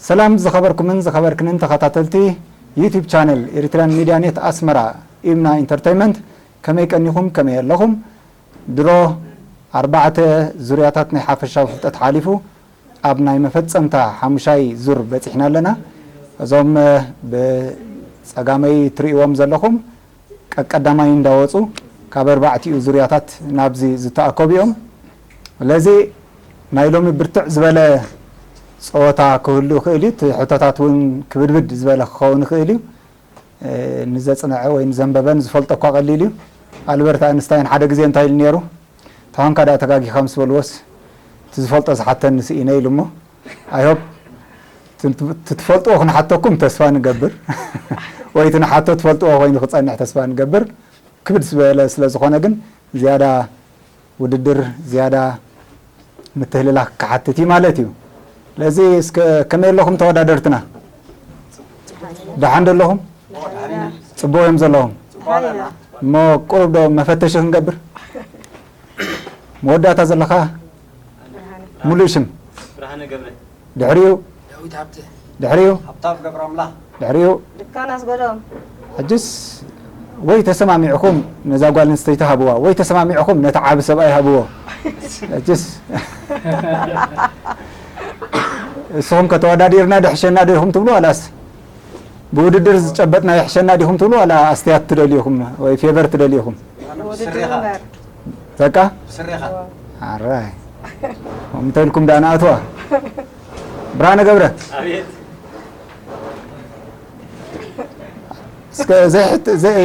ሰላም ዝኸበርኩምን ዝኸበርክንን ተኸታተልቲ ዩቲዩብ ቻነል ኤሪትሪያን ሚድያ ኔት ኣስመራ፣ ኢምና ኢንተርተይመንት፣ ከመይ ቀኒኹም? ከመይ ኣለኹም? ድሮ ኣርባዕተ ዙርያታት ናይ ሓፈሻዊ ፍልጠት ሓሊፉ ኣብ ናይ መፈጸምታ ሓሙሻይ ዙር በጺሕና ኣለና። እዞም ብጸጋመይ ትርእይዎም ዘለኹም ቀቀዳማይ እንዳወጹ ካብ ኣርባዕቲኡ ዙርያታት ናብዚ ዝተኣከቡ እዮም። ስለዚ ናይ ሎሚ ብርትዕ ዝበለ ጸወታ ክህሉ ይኽእል እዩ። እቲ ሕቶታት እውን ክብድብድ ዝበለ ክኸውን ይኽእል እዩ። እ፣ ንዘጽንዐ ወይ ንዘንበበ ንዝፈልጦ እኳ ቀሊል እዩ። ኣልበርት ኣንስታይን ሓደ ግዜ እንታይ ኢሉ ነይሩ? ተኾንካ ደኣ ተጋጊኻ ምስ በልዎስ፣ እቲ ዝፈልጦ ዝሓተኒ ስኢነ ኢሉ እሞ፣ I hope ትትፈልጥዎ ክንሓተኩም ተስፋ ንገብር። ወይ እቲ ንሓቶ ትፈልጥዎ ኮይኑ ክጸንሕ ተስፋ ንገብር። ክብድ ዝበለ ስለ ዝኾነ ግን ዝያዳ ውድድር፣ ዝያዳ ምትህልላኽ ክሓትት እዩ ማለት እዩ። ስለዚ እስከ ከመይ ኣለኹም ተወዳደርትና? ደሓን ዶ ኣለኹም? ጽቡቕ እዮም ዘለኹም? እሞ ቁሩብ ዶ መፈተሺ ክንገብር? መወዳእታ ዘለኻ? ሙሉእ ሽም? ብርሃነ ገብረ። ድሕሪኡ? ዳዊት ሃብተ። ድሕሪኡ? ሃብታም ገብረ ኣምላኽ። ድሕሪኡ? ድካን ኣስገዶም። ሕጅስ ወይ ተሰማሚዕኹም ነዛ ጓል ኣንስተይቲ ሃብዋ፣ ወይ ተሰማሚዕኹም ነቲ ዓቢ ሰብኣይ ሃብዎ። ሕጅስ እስኹም ከተወዳዲርና ድሕሸና ዶ ኢኹም ትብሉ ዋላስ ብውድድር ዝጨበጥና ይሕሸና ዲኹም ትብሉ ዋላ ኣስትያት ትደልዩ ኢኹም ወይ ፌቨር ትደልዩ ኢኹም? ውድድር እምበር። በቃ? ብስሬኻ። ኣራይ። ከምኡ እንተልኩም ደኣ ንኣትዋ። ብርሃነ ገብረ። ኣቤት። እስከ ዘይሕት-፣ ዘይ-፣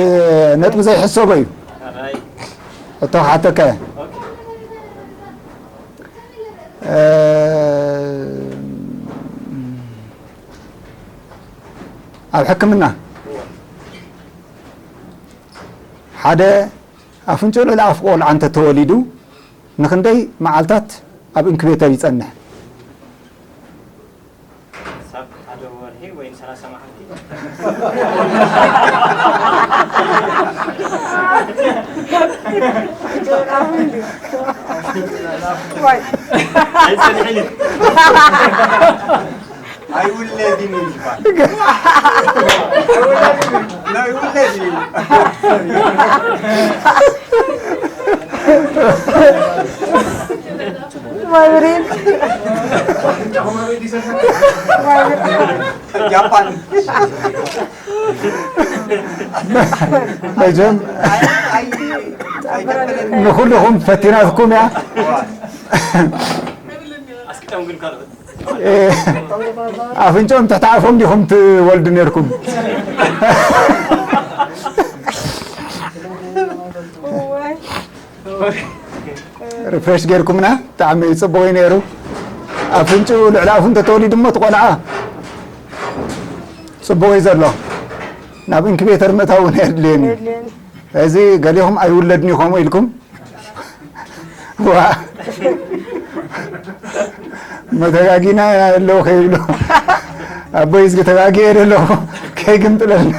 ነጥቢ ዘይሕሰቦ እዩ። ኣራይ። ሕቶ ክሓተካ እየ። ኦኬ። እ፣ ኣብ ሕክምና ሓደ ኣፍንጭኡ ልዕሊ ኣፍ ቆልዓ እንተተወሊዱ ንኽንደይ መዓልታት ኣብ ኢንኩቤተር ይጸንሕ? ክሳብ ሓደ ወርሒ ወይ ንሰላሳ መዓልቲ። ዋይ። ኣይጸንሕን እዩ። ኣይውለድን እዩ ዝበሃል። ኣይውለድን እዩ። ማይ ብሬን። ጃፓን። መቸም ንኹልኹም ፈቲናትኩም እያ። ኣስኪቶም ግን ካልኦት። እ፣ ኣፍንጭኦም ትሕቲ ኣፎም ዲኹም ትወልዱ ነርኩም? ሪፍሬሽ ጌርኩምና፣ ብጣዕሚ ጽቡቕ እዩ ነይሩ። ኣፍንጭኡ ልዕሊ ኣፉ እንተተወሊዱ እሞ እቲ ቆልዓ ጽቡቕ እዩ ዘሎ። ናብ ኢንኩቤተር ምእታው እውን ኣየድልየን እዩ። የድልየን። እዚ ገሊኹም ኣይውለድን እዩ ከምኡ ኢልኩም። ዋ። መተጋጊና ኣለዉ ከይብሉ። ኣቦይ፣ እዝጊ ተጋጊየ ዶ ኣለኹ? ከይግምጥለልና።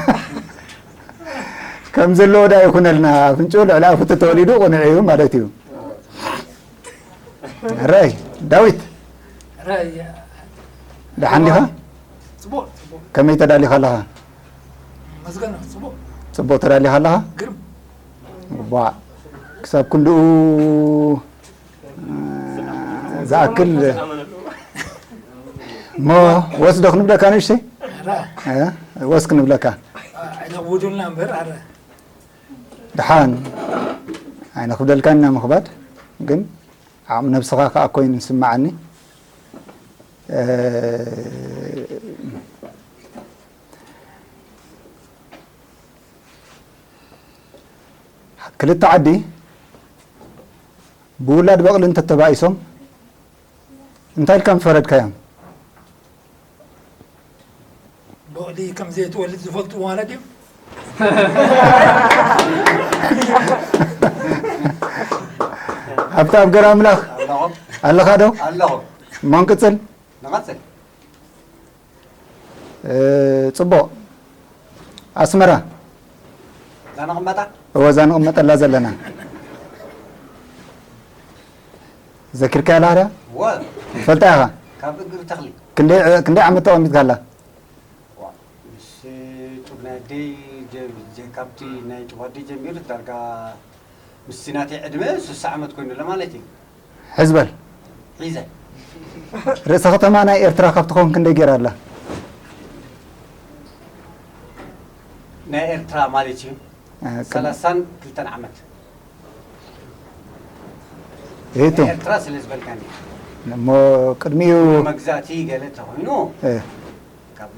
ከም ዘለዎ ዳ ይኹነልና። ኣፍንጭኡ ልዕሊ ኣፉ ተተወሊዱ ቅኑዕ እዩ ማለት እዩ። ራይ፣ ዳዊት። ራይ፣ ደሓን ዲኻ? ጽቡቕ፣ ጽቡቕ። ከመይ ተዳሊኻ ኣለኻ? መስገን፣ ጽቡቕ። ጽቡቕ ተዳሊኻ ኣለኻ? ግርም። ዋ፣ ክሳብ ክንድኡ፣ እ፣ ዝኣክል እሞ ወስዶ ክንብለካ ንእሽተይ? ራ። እ፣ ወስ ክንብለካ። አ፣ ኣይተኽብዱልና እምበር፣ ኣረ። ደሓን፣ ኣይነኽብደልካን ኢና ምኽባድ፣ ግን ዓቕሚ ነብስኻ ከኣ ኮይኑ ዝስምዓኒ። እ፣ ክልተ ዓዲ ብውላድ በቕሊ እንተተባኢሶም እንታይ ኢልካ ምፈረድካዮም? በቕሊ ከም ዘይትወልድ ዝፈልጡ ማለት እዩ። ሃብታም ገረኣምላኽ ኣለኹ። ኣለኻ ዶ? ኣለኹ። እሞ ንቅጽል። ንቐጽል። እ፣ ጽቡቕ። ኣስመራ። እዛ ንቕመጣ? እወ፣ እዛ ንቕመጠላ ዘለና። ዘኪርካያ ኣለኻ ድያ? እወ። ትፈልጣ ኢኻ? ካብ እግሪ ተኽሊ። ክንደይ ክንደይ ዓመት ተቐሚጥካላ? ምስ ጡብ ናይ ኣደይ ጀ- ጀ- ካብቲ ናይ ጡብ ኣደይ ጀሚሩ ዳርጋ ምስቲ ናተይ ዕድመ ስሳ ዓመት ኮይኑ ኣሎ ማለት እዩ። ሕዝበል ሒዘ ርእሰ ከተማ ናይ ኤርትራ ካብ ትኸውን ክንደይ ገይራ ኣላ? ናይ ኤርትራ ማለት እዩ። እ፣ ቅድ- ሰላሳን ክልተን ዓመት ይህቱ ናይ ኤርትራ ስለ ዝበልካኒ እሞ ቅድሚኡ መግዛእቲ ገለ ተኾይኑ እ፣ ካብ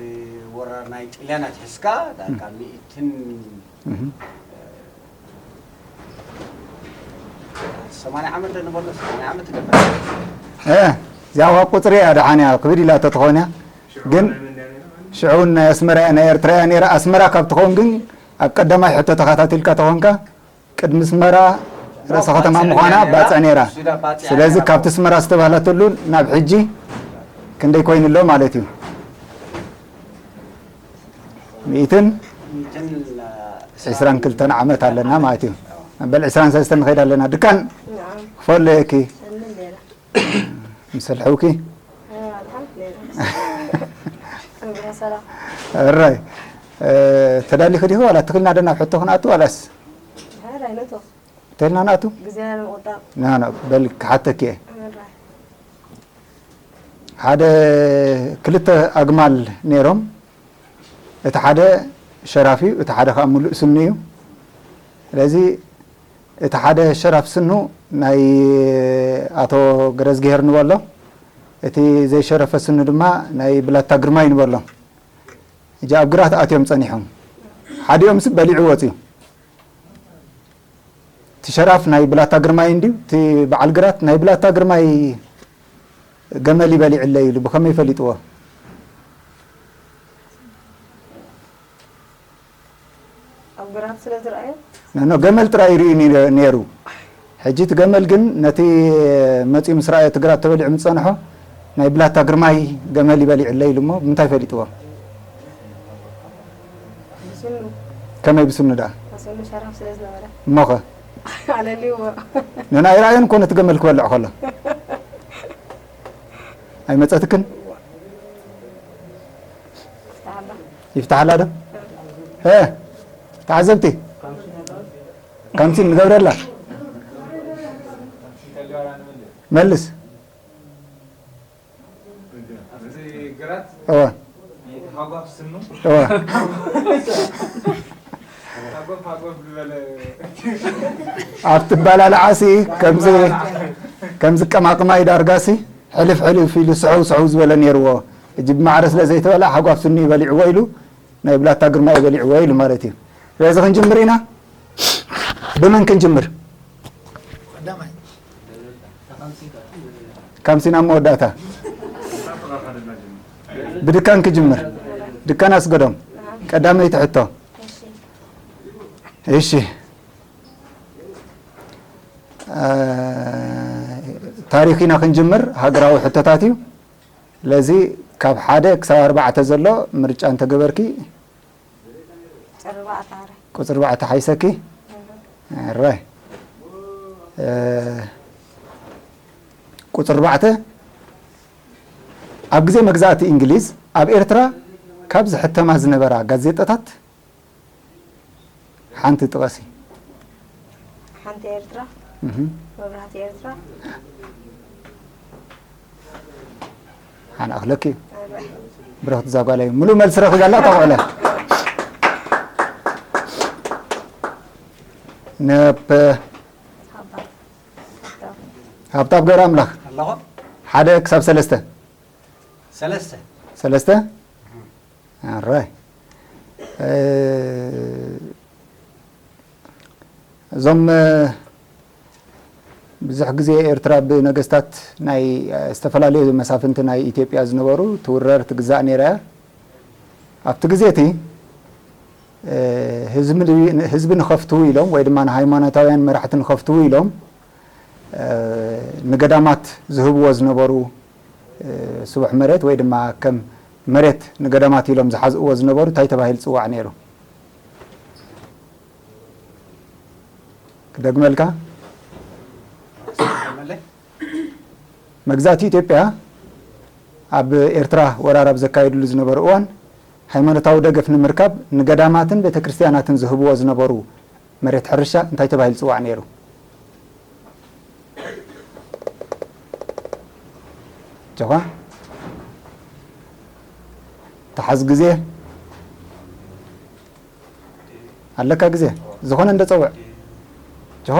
ወራር ናይ ጥልያን ኣትሒዝካ ዳርጋ ሚእትን እህ። ሰማንያ ዓመት ንበሎ ሰማንያ ዓመት ገበ እ፣ እዚኣ ዋ ቁፅሪ እያ ደሓን እያ ክብድ ኢላ ተትኾን እያ ግን ሽዑ ናይ ኣስመራ ናይ ኤርትራ እያ ነይራ ኣስመራ ካብ ትኸውን ግን ኣብ ቀዳማይ ሕቶ ተኸታቲልካ ተኾንካ ቅድሚ ኣስመራ ርእሰ ከተማ ምዃና ባፅዕ ነይራ ስለዚ ካብቲ ኣስመራ ዝተባህለተሉ ናብ ሕጂ ክንደይ ኮይኑ ኣሎ ማለት እዩ ሚእትን ዕስራን ክልተን ዓመት ኣለና ማለት እዩ በል ዕስራን ሰለስተን ንኸይድ ኣለና ድካን ክፈለየኪ ምስ ሰልሐውኪ ኣልሓምዱሊላ ሰላም እራይ ተዳሊኺ ዲኺ ዋላ ትኽልና ዶ ናብ ሕቶ ክንኣቱ ዋላስ ሓራይ ነቶ ተልና ንኣቱ ግዜ ንምቁጣብ ናና በል ክሓተኪ እየ ራይ ሓደ ክልተ ኣግማል ነይሮም እቲ ሓደ ሸራፍ እዩ እቲ ሓደ ከዓ ሙሉእ ስኑ እዩ ስለዚ እቲ ሓደ ሸራፍ ስኑ ናይ ኣቶ ገረዝግሄር ንበሎ እቲ ዘይሸረፈ ስኑ ድማ ናይ ብላታ ግርማይ ንበሎ እጂ ኣብ ግራት ኣትዮም ጸኒሖም ሓዲኦም ስብ በሊዑ ወፅዩ እቲ ሸራፍ ናይ ብላታ ግርማይ እንድዩ እቲ በዓል ግራት ናይ ብላታ ግርማይ ገመል ይበሊዕለ ኢሉ ብኸመይ ፈሊጥዎ ኣብ ግራት ስለ ዝረኣዮ ኖ ገመል ጥራይ ይርእዩ ነይሩ ሕጂ እቲ ገመል ግን ነቲ መፂኡ ምስ ረኣዮ እቲ ግራት ተበሊዑ ምስ ፀንሖ ናይ ብላታ ግርማይ ገመል ይበሊዕለ ኢሉ እሞ ብምንታይ ፈሊጥዎ ብስኑ ከመይ ብስኑ ደኣ ኣሰሉ ሸራፍ ስለ ዝነበረ እሞኸ ኣለልዎ ንናይ ረኣዮን እኮ ነቲ ገመል ክበልዕ ከሎ ኣይመፀትክን ተዓባ ይፍታሓላ ዶ እ ተዓዘብቲ ካምሲን ንገብረላ መልስ እቲ ግራት እወ እቲ ሃጓፍ ስኑ እወ ሃጎፍ ሃጎፍ ዝበለ ኣብቲ ባላልዓሲ ከምዚ ከምዚ ቀማቅማይ ዳርጋሲ ሕልፍ ሕልፍ ኢሉ ስሕው ስሕው ዝበለ ነይርዎ እጂ ብማዕረ ስለ ዘይተበላ ሓጓፍ ስኒ በሊዕዎ ኢሉ ናይ ብላታ ግርማ ይበሊዕዎ ኢሉ ማለት እዩ ስለዚ ክንጅምር ኢና ብመን ክንጅምር ካምሲና መወዳእታ ብድካን ክጅምር ድካን ኣስገዶም ቀዳመይቲ ሕቶ እሺ ታሪክ ኢና ክንጅምር ሃገራዊ ሕቶታት እዩ ስለዚ ካብ ሓደ ክሳብ ኣርባዕተ ዘሎ ምርጫ እንተገበርኪ ጨርባዕታ ኣረ ቁፅሪ ኣርባዕተ ሓይሰኪ ራይ ቁፅሪ ኣርባዕተ ኣብ ግዜ መግዛእቲ እንግሊዝ ኣብ ኤርትራ ካብ ዝሕተማ ዝነበራ ጋዜጣታት ሓንቲ ጥቐሲ ሓንቲ ኤርትራ እህም። መብራህቲ ኤርትራ ሓና ኣኽለኪ እዩ ኣረ ብረኽቲ ዛጓላይ ሙሉእ መልሲ ረኺባላ ተቑዕለ ነብ ሓባ ሃብታብ ገብረ ኣምላኽ ኣለኹ ሓደ ክሳብ ሰለስተ ሰለስተ ሰለስተ ኣራይ እዞም ብዙሕ ግዜ ኤርትራ ብነገስታት ናይ ዝተፈላለዩ መሳፍንቲ ናይ ኢትዮጵያ ዝነበሩ ትውረር ትግዛእ ነይራ እያ ኣብቲ ግዜ እቲ ህዝቢ ንኸፍትዉ ኢሎም ወይ ድማ ንሃይማኖታውያን መራሕቲ ንኸፍትዉ ኢሎም ንገዳማት ዝህብዎ ዝነበሩ ስቡሕ መሬት ወይ ድማ ከም መሬት ንገዳማት ኢሎም ዝሓዝእዎ ዝነበሩ እንታይ ተባሂሉ ዝፅዋዕ ነይሩ? ክደግመልካ መግዛእቲ ኢትዮጵያ ኣብ ኤርትራ ወራር ኣብ ዘካየድሉ ዝነበሩ እዋን፣ ሃይማኖታዊ ደገፍ ንምርካብ ንገዳማትን ቤተክርስትያናትን ዝህብዎ ዝነበሩ መሬት ሕርሻ እንታይ ተባሂሉ ዝጽዋዕ ነይሩ? ጆኻ? ተሓዝ ግዜ። ኣለካ ግዜ። ዝኾነ እንደ ጸውዕ። ጆኻ?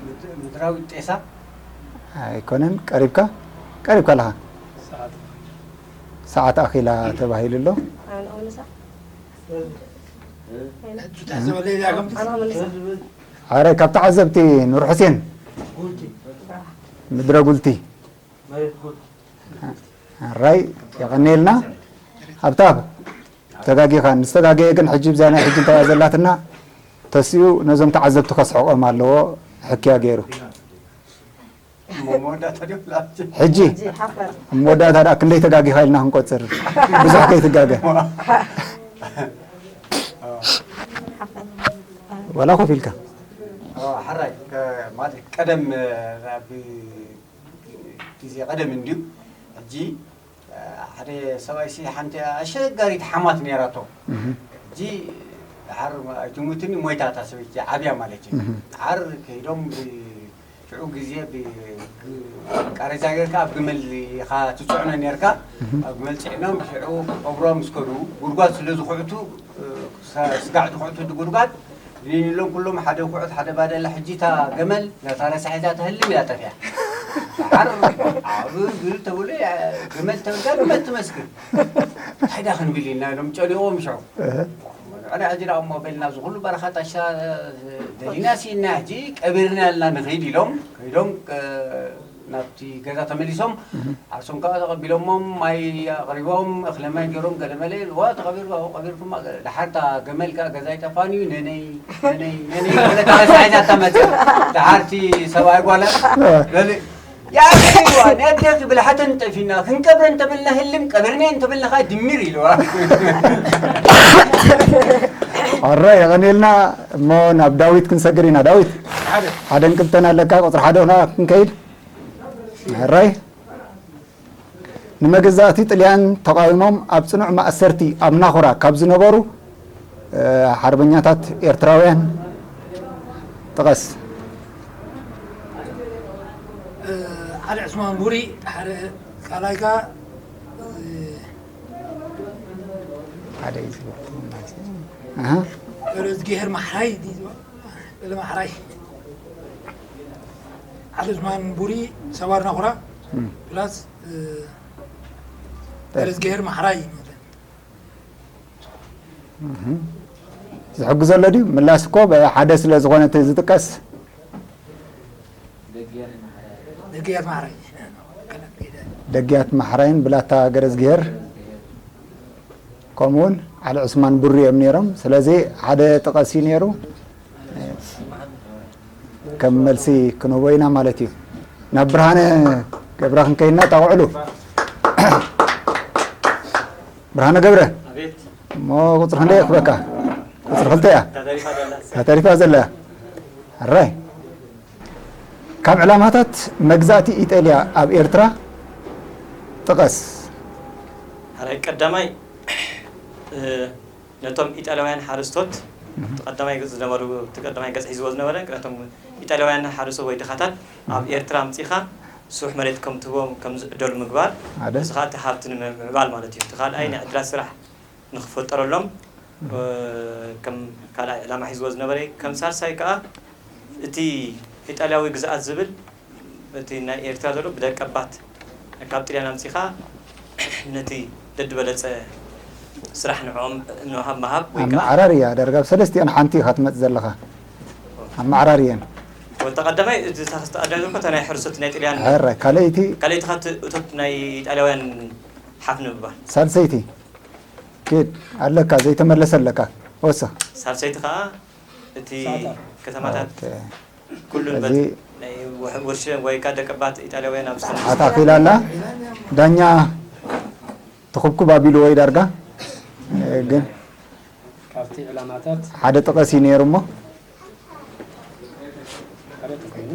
ምድ- ምድራዊ ጤሳ። ኣይኮነን። ቀሪብካ? ቀሪብካ ኣለኻ። ሰዓት ኣኺላ ተባሂሉ ኣሎ። ኣነ ኦንሳ ሕጂ ትሕዘበለይ ዳግም ኣነ ኦንሳ ኣረ ካብ ተዓዘብቲ ኑር ሑሴን ምድረ ጉልቲ። ኣራይ የቐንየልና። ኣብታብ ተጋጊኻ ንዝተጋገየ ግን ሕጂ ብዛ ናይ ሕጂ እንታይ እያ ዘላትና ተሲኡ ነዞም ተዓዘብቲ ከስሕቖም ኣለዎ። ሕክያ ገይሩ እሞ መወዳእታ ድዮም ላቲ ሕጂ እዚ ሓፈር ኣብ መወዳእታ ደኣ ክንደይ ተጋጊኻ ኢልና ክንቆጽር ብዙሕ ከይትጋገ ሓፈር ወላ ኮፍ ኢልካ ሓራይ ከ- ማለት ቀደም ኣብ ግዜ ቀደም እንድዩ። ሕጂ ሓደ ሰብኣይ ሲ ሓንቲ ኣሸጋሪት ሓማት ነይራቶ። ሕጂ ድሓር ኣይትሙትኒ ሞይታ እታ ሰበይቲ ዓብያ ማለት እዩ። ድሓር ከይዶም ብ- ሽዑ ግዜ ብ- ቃሬዛ ጌርካ ኣብ ግመል ኢኻ ትፅዕኖ ኔርካ። ኣብ ግመል ፅዕኖም ሽዑ ክቐብሮም ምስ ከዱ ጉድጓድ ስለ ዝኹዕቱ እ፣ ሳ- ስጋዕ ዝኹዕቱ ጉድጓድ ድኒን ኢሎም ኩሎም ሓደ ኩዕት ሓደ ባደላ። ሕጂ እታ ገመል ናታ ረሳሒዛ ተህልም ኢላ ጠፊያ። ድሓር ዓብ ግል ተብሎ ያ- ገመል ተብልካ ገመል ትመስክር። እንታይ ዳ ክንብል ኢልና ኢሎም ጨኒቖም ሽዑ። ኣነ ሕጂ ደኣ እሞ በልና እዚ ኩሉ በረኻ ጣሻ ደሊና ሲና ሕጂ ቀቢርና ኢልና ንኸይድ ኢሎም ከይዶም ናብቲ ገዛ ተመሊሶም ዓርሶም ከዓ ተቐቢሎሞም ማይ ኣቕሪቦም እኽለ ማይ ገይሮም ገለመለ ኢልዋ ተቐቢሩ ኣብኡ ቀቢርኩማ። ደሓር እታ ገመል ከዓ ገዛ ይጠፋን እዩ ነነይ ነነይ ነነይ ገለ ተረሳሒዛታ መፅእ። ደሓርቲ ሰብኣይ ጓላ በል ያኺ ነደኺ ብልሓተን ጠፊና ክንቀብረን ተበልና ህልም ቀብርናየን ተበልና ከዓ ድምር ኢልዋ። ኣረ የቐንየልና። እሞ ናብ ዳዊት ክንሰግር ኢና። ዳዊት ሓደ እንቅብተን ኣለካ ቁፅሪ ሓደ ና ክንከይድ። ሕራይ ንመገዛእቲ ጥልያን ተቓዊሞም ኣብ ፅኑዕ ማእሰርቲ ኣብ ናኹራ ካብ ዝነበሩ ሓርበኛታት ኤርትራውያን ጥቐስ። ዓሊ ዕስማን ቡሪ ሓደ ካልኣይ ከኣ ሓደ እዩ ዝብል። ኣሃ። ገብረዝጊሄር ማሕራይ ድዩ ዝበሃል? ገለ ማሕራይ ዓሊ ዕስማን ቡሪ ሰባር ናኹራ ፕላስ ገብረዝጊሄር ማሕራይ። ዝሕግዘሉ ድዩ? ምላስ እኮ ሓደ ስለ ዝኾነ እቲ ዝጥቀስ ደግያት ማሕራይ ደግያት ማሕራይን ብላታ ገረዝግሄር ከምኡውን ዓሊ ዑስማን ቡሪ እዮም ነይሮም። ስለዚ ሓደ ጥቐስ እዩ ነይሩ። ከም መልሲ ክንህቦ ኢና ማለት እዩ። ናብ ብርሃነ ገብረ ክንከይድና ጣቕዕሉ። ብርሃነ ገብረ እሞ ቁፅሪ ክንደይ የኽበካ? ቁፅሪ ክልተ እያ ተሪፋ ዘላ። ሕራይ ካብ ዕላማታት መግዛእቲ ኢጣልያ ኣብ ኤርትራ ጥቐስ። ሕራይ ቀዳማይ ነቶም ኢጣልያውያን ሓረስቶት እቲ ቀዳማይ ገጽ ዝነበሩ እቲ ቀዳማይ ገጽ ሒዝዎ ዝነበረ ነቶም ኢጣልያውያን ሓረስቶት ወይ ድኻታት ኣብ ኤርትራ ኣምጺኻ ስሩሕ መሬት ከም ትህቦም ከም ዝዕደሉ ምግባር። ሓደ። እዚ ኸኣ እቲ ሃብቲ ንምምዕባል ማለት እዩ። እቲ ካልኣይ ናይ ዕድላት ስራሕ ንኽፈጠረሎም ከም ካልኣይ ዕላማ ሒዝዎ ዝነበረ እዩ። ከም ሳልሳይ ከኣ እቲ ኢጣልያዊ ግዝኣት ዝብል እቲ ናይ ኤርትራ ዘሎ ብደቀባት ካብ ጥልያን ኣምጺኻ ነቲ ደድበለጸ ስራሕ ንዕኦም ንሃብ ምሃብ ወይ ከዓ ኣመዓራርያ ዳርጋ ኣብ ሰለስቲኦን ሓንቲ ኢኻ ትመጽእ ዘለኻ። ኣመዓራርየን። ወልተ ቀዳማይ እቲ ታክስ ተቐዳሚ ዝኾነ ናይ ሕርሶት ናይ ጥልያን ሕረ ካልኣይቲ ካልኣይቲ ኻት እቶት ናይ ኢጣልያውያን ሓፍ ንምባል። ሳልሰይቲ ኬድ ኣለካ ዘይተመለሰ ኣለካ ወስኽ። ሳልሰይቲ ኸዓ እቲ ከተማታት ኩሉን በቲ ናይ ውርሽን ወይ ከዓ ደቀባት ኢጣልያውያን ኣብ ዝተነሱ ኣታኺላ ኣላ። ዳኛ ትኹብኩብ ኣቢሉ ወይ ዳርጋ ግን ካብቲ ዕላማታት ሓደ ጥቐስ እዩ ነይሩ እሞ ሓደ ተኮይኑ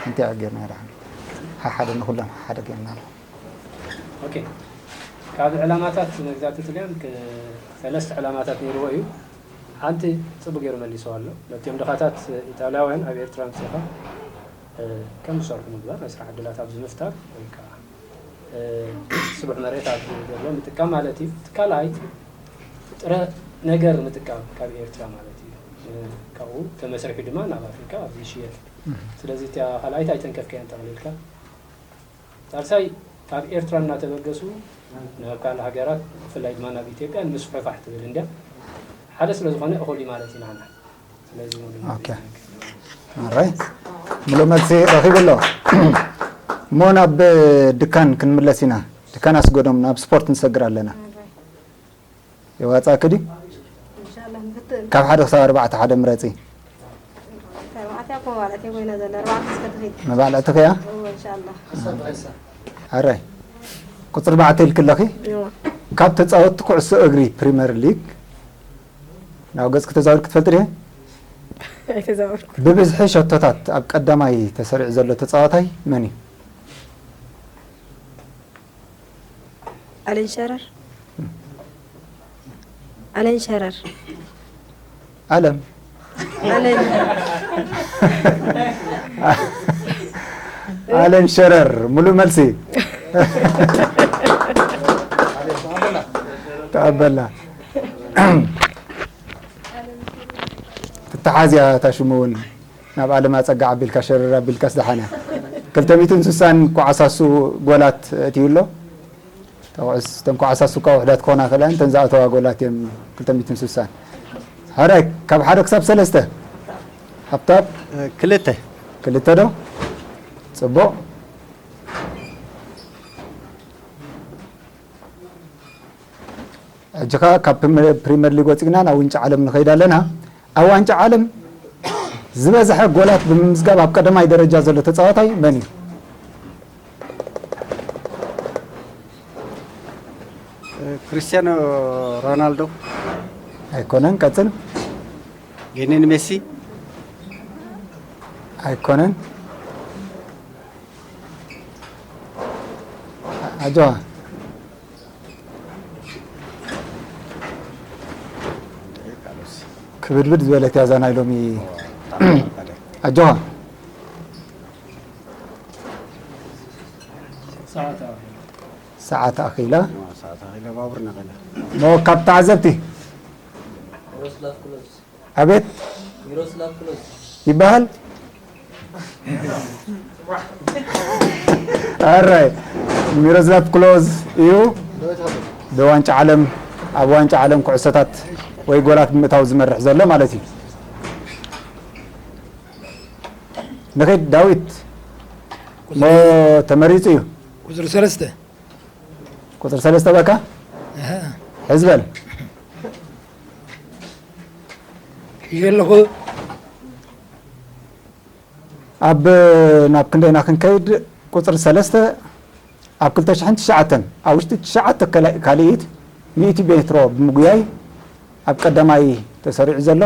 እንታይ ጌርና ይረሓን ሓሓደ ንኹሎም ሓሓደ ጌርና ኣሎ። ኦኬ። ካብ ዕላማታት መግዛእቲ ጥልያን ክ- ሰለስተ ዕላማታት ነይርዎ እዩ። ሓንቲ ጽቡቅ ገይሩ መሊስዋ ኣሎ። ነቲኦም ድኻታት ኢጣልያውያን ኣብ ኤርትራ ኣምጺኻ ከም ዝሰርሑ ምግባር፣ ናይ ስራሕ ዕድላት ኣብዚ ምፍጣር ወይ ከዓ ስቡሕ መሬት ኣብ ዘሎ ምጥቃም ማለት እዩ። እቲ ካልኣይ ጥረ ነገር ምጥቃም ካብ ኤርትራ ማለት እዩ። ካብኡ ተመስሪሑ ድማ ናብ ኣፍሪካ ኣብዚ ይሽየጥ። ስለዚ እቲኣ ካልኣይቲ ኣይተንከፍካያን ጠቕሊልካ። ሳልሳይ ካብ ኤርትራ እናተበገሱ ናብ ካልእ ሃገራት ብፍላይ ድማ ናብ ኢትዮጵያ ንምስፍሕፋሕ ትብል እንድያ። ሓደ ስለ ዝኾነ እኹል እዩ ማለት ኢና ንሕና። ስለዚ ሙሉ ኦኬ። ኣራይ ሙሉ መልሲ ረኺቡ ኣሎ። እሞ ናብ ድካን ክንምለስ ኢና። ድካን ኣስገዶም ናብ ስፖርት ንሰግር ኣለና። የዋጻእኪ ድዩ? ኢንሻላህ ንፍትን። ካብ ሓደ ክሳብ ኣርባዕተ ሓደ ምረጺ። ኣርባዕተ እኮ ማለት እየ ኮይና ዘለ ኣርባዕተ እስከ ትኺድ። መባልዕቲ ከያ እወ ኢንሻላህ። ኣራይ ቁፅሪ ኣርባዕተ ኢልኪ ኣለኺ። እወ። ካብ ተፃወትቲ ኩዕሶ እግሪ ፕሪመር ሊግ ናብ ገፅኪ ተዛዊርኪ ትፈልጢ ድየ? ኣይተዛወርኩ። ብብዝሒ ሸቶታት ኣብ ቀዳማይ ተሰሪዑ ዘሎ ተፃዋታይ መን እዩ? ኣለን ሸረር ኣለን ሸረር ኣለም ኣለን ኣለን ሸረር ሙሉ መልሲ ተቐበልና። ትተሓዝያ እታ ሽሙ እውን ናብ ኣለም ኣፀጋ ኣቢልካ ሸረር ኣቢልካስ ደሓነ። ክልተ ሚእትን ስሳን ኳዓሳሱ ጎላት እትዩ ኣሎ። ተን ኳዓሳሱ እኳ ውሕዳት ክኾና ክእላ እተን ዝኣተዋ ጎላት እዮም ክልተ ሚእትን ስሳን። ሕራይ ካብ ሓደ ክሳብ ሰለስተ ሃብታብ ክልተ ክልተ ዶ? ፅቡቕ። ሕጂ ኸኣ ካብ ፕሪመ- ፕሪመር ሊግ ወፂእና ናብ ዋንጫ ዓለም ንኸይድ ኣለና። ኣብ ዋንጫ ዓለም ዝበዝሐ ጎላት ብምምዝጋብ ኣብ ቀዳማይ ደረጃ ዘሎ ተፃዋታይ መን እዩ? ክርስቲያኖ ሮናልዶ ኣይኮነን። ቀፅል። ሊዮኔል ሜሲ ኣይኮነን። ኣጆዋ ክብድብድ ዝበለት እያ እዛ ናይ ሎሚ። ኣጆዋ ሰዓት ኣኺላ። ሰዓት ኣኺላ። ሰዓት ኣኺላ ባቡር ነቐለ ሞ ካብ ተዓዘብቲ ሚሮስላቭ ክሎዝ ኣቤት ሚሮስላቭ ክሎዝ ይበሃል። ኣራይ ሚሮስላቭ ክሎዝ እዩ ብዋንጫ ዓለም ኣብ ዋንጫ ዓለም ኩዕሶታት ወይ ጎላት ብምእታው ዝመርሕ ዘሎ ማለት እዩ። ንኺድ ዳዊት ሞ ተመሪጹ እዩ። ቁፅሪ ሰለስተ ቁፅሪ ሰለስተ በካ ኣሃ። ሕዝበል ሒዘ ኣለኹ። ኣብ ናብ ክንደይና ክንከይድ ቁፅሪ ሰለስተ ኣብ ክልተ ሽሕን ትሽዓተን ኣብ ውሽጢ ትሽዓተ ከላ- ካልኢት ሚእቲ ሜትሮ ብምጉያይ ኣብ ቀዳማይ ተሰሪዑ ዘሎ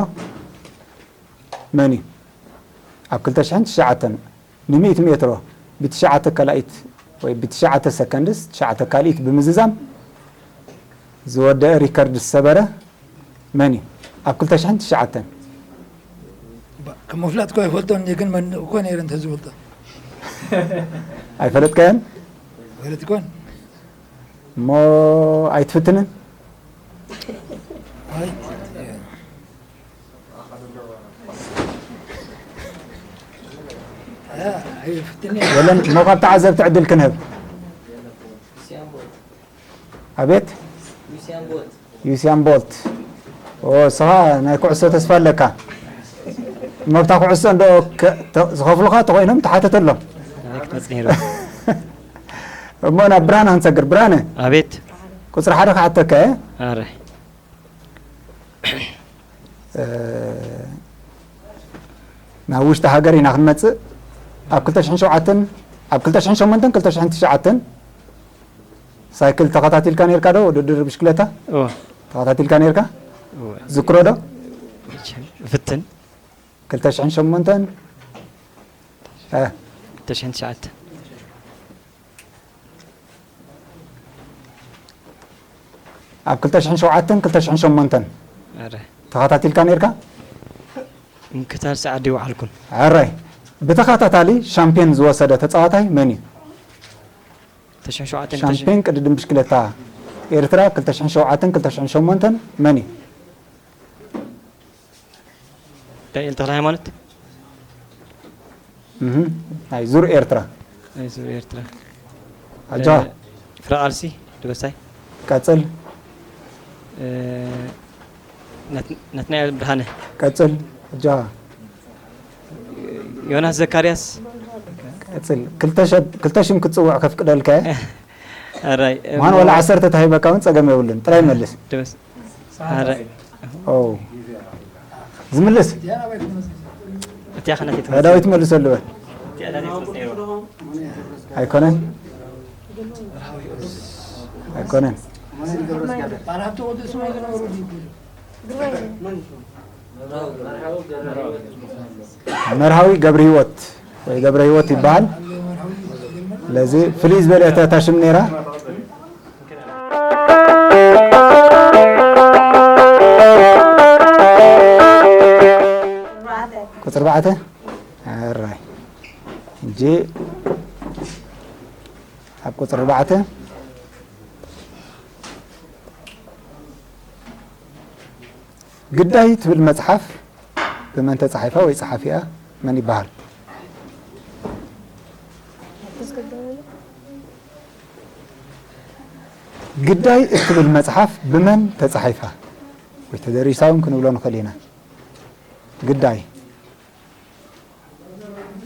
መን እዩ? ኣብ ክልተ ሽሕን ትሽዓተን ንሚእቲ ሜትሮ ብትሽዓተ ከላኢት ወይ ብትሽዓተ ሰከንድስ ትሽዓተ ካልኢት ብምዝዛም ዝወደአ ሪከርድ ዝሰበረ መን እዩ? ኣብ ክልተ ሽሕን ትሽዓተን ከም መፍላጥ እኮ ኣይፈልጦን እየ፣ ግን መን እኮ ነይረ እንተዝፈልጦ ኣይፈለጥካዮን ፈለጥ ይኮን እሞ ኣይትፍትንን? ኣይ ኣይፍትን የለን እሞ ካብ ተዓዘብቲ ዕድል ክንህብ። ሉሲያን ቦልት ኣቤት ሉሲያን ቦልት ዩሲያን ቦልት ኦ፣ እስኻ ናይ ኩዕሶ ተስፋ ኣለካ። እሞ ኣብታ ኩዕሶ እንዶ ከ- ተ- ዝኸፍሉኻ ተኾይኖም ተሓተተሎም። ኣበይ ክትመጽእ ነይሩ? እሞ ናብ ብርሃነ ክንሰግር። ብርሃነ ኣቤት ቁፅሪ ሓደ ክሓተካ እየ። ኣረ እ፣ ናብ ውሽጢ ሃገር ኢና ክንመፅእ። ኣብ ክልተ ሽሕን ሸውዓተን ኣብ ክልተ ሽሕን ሸሞንተን ክልተ ሽሕን ትሽዓተን ሳይክል ተኸታቲልካ ነርካ ዶ? ውድድር ብሽክለታ እወ ተኸታቲልካ ነርካ? እወ ዝክሮ ዶ? ፍትን ክልተ ሽሕን ሸሞንተን እ። ክልተ ሽሕን ትሽዓተ። ኣብ ክልተ ሽሕን ሸውዓተን ክልተ ሽሕን ሸሞንተን ኣረ። ተኸታቲልካ ነይርካ? ምክታል ሰዓት ዲዩ ውዓልኩን? ኣራይ። ብተኸታታሊ ሻምፒዮን ዝወሰደ ተጻዋታይ መን እዩ? ክልተ ሽሕን ሸውዓተን፣ ክልተ ሽሕን ሻምፒዮን ቅድድም ብሽክለታ ኤርትራ ክልተ ሽሕን ሸውዓተን ክልተ ሽሕን ሸሞንተን መን እዩ? ዳንኤል ተኽለ ሃይማኖት። እህ፣ ናይ ዙር ኤርትራ። ናይ ዙር ኤርትራ። ኣጆኻ። እ፣ ፍረ ቃልሲ ደበሳይ። ቀጽል። እ፣ ናት-፣ ናትናኤል ብርሃነ። ቀጽል። ኣጆኻ። ዮናስ ዘካርያስ። ቀጽል። ክልተ ሸ-፣ ክልተ ሽም ክትጽውዕ ከፍቅደልካ እየ። ኣራይ፣ ማን እሞ ዋላ ዓሰርተ ተሂበካ እውን ጸገም የብሉን። ጥራይ መልስ። ደበስ-፣ ኣራይ። ኦ። ዝምልስ? እቲኣ ኸነት እያ ትመስል። ዳዊት መልሰሉ በል። እቲኣ ዳዊት ትመስል ነይሩ። ኣይኮነን? ኣይኮነን። መርሃዊ ገብረ ህይወት ወይ ገብረ ህይወት ይበሃል። ስለዚ ፍልይ ዝበለ እታ ሽም ነይራ። ቁጽሪ ኣርባዕተ። ኣራይ። ሕጂ ኣብ ቁጽሪ ኣርባዕተ ግዳይ ትብል መጽሓፍ ብመን ተጻሒፋ ወይ ጸሓፊኣ መን ይበሃል? ግዳይ እትብል መጽሓፍ ብመን ተጻሒፋ? ወይ ተደሪሳ እውን ክንብሎ ንኽእል ኢና። ግዳይ።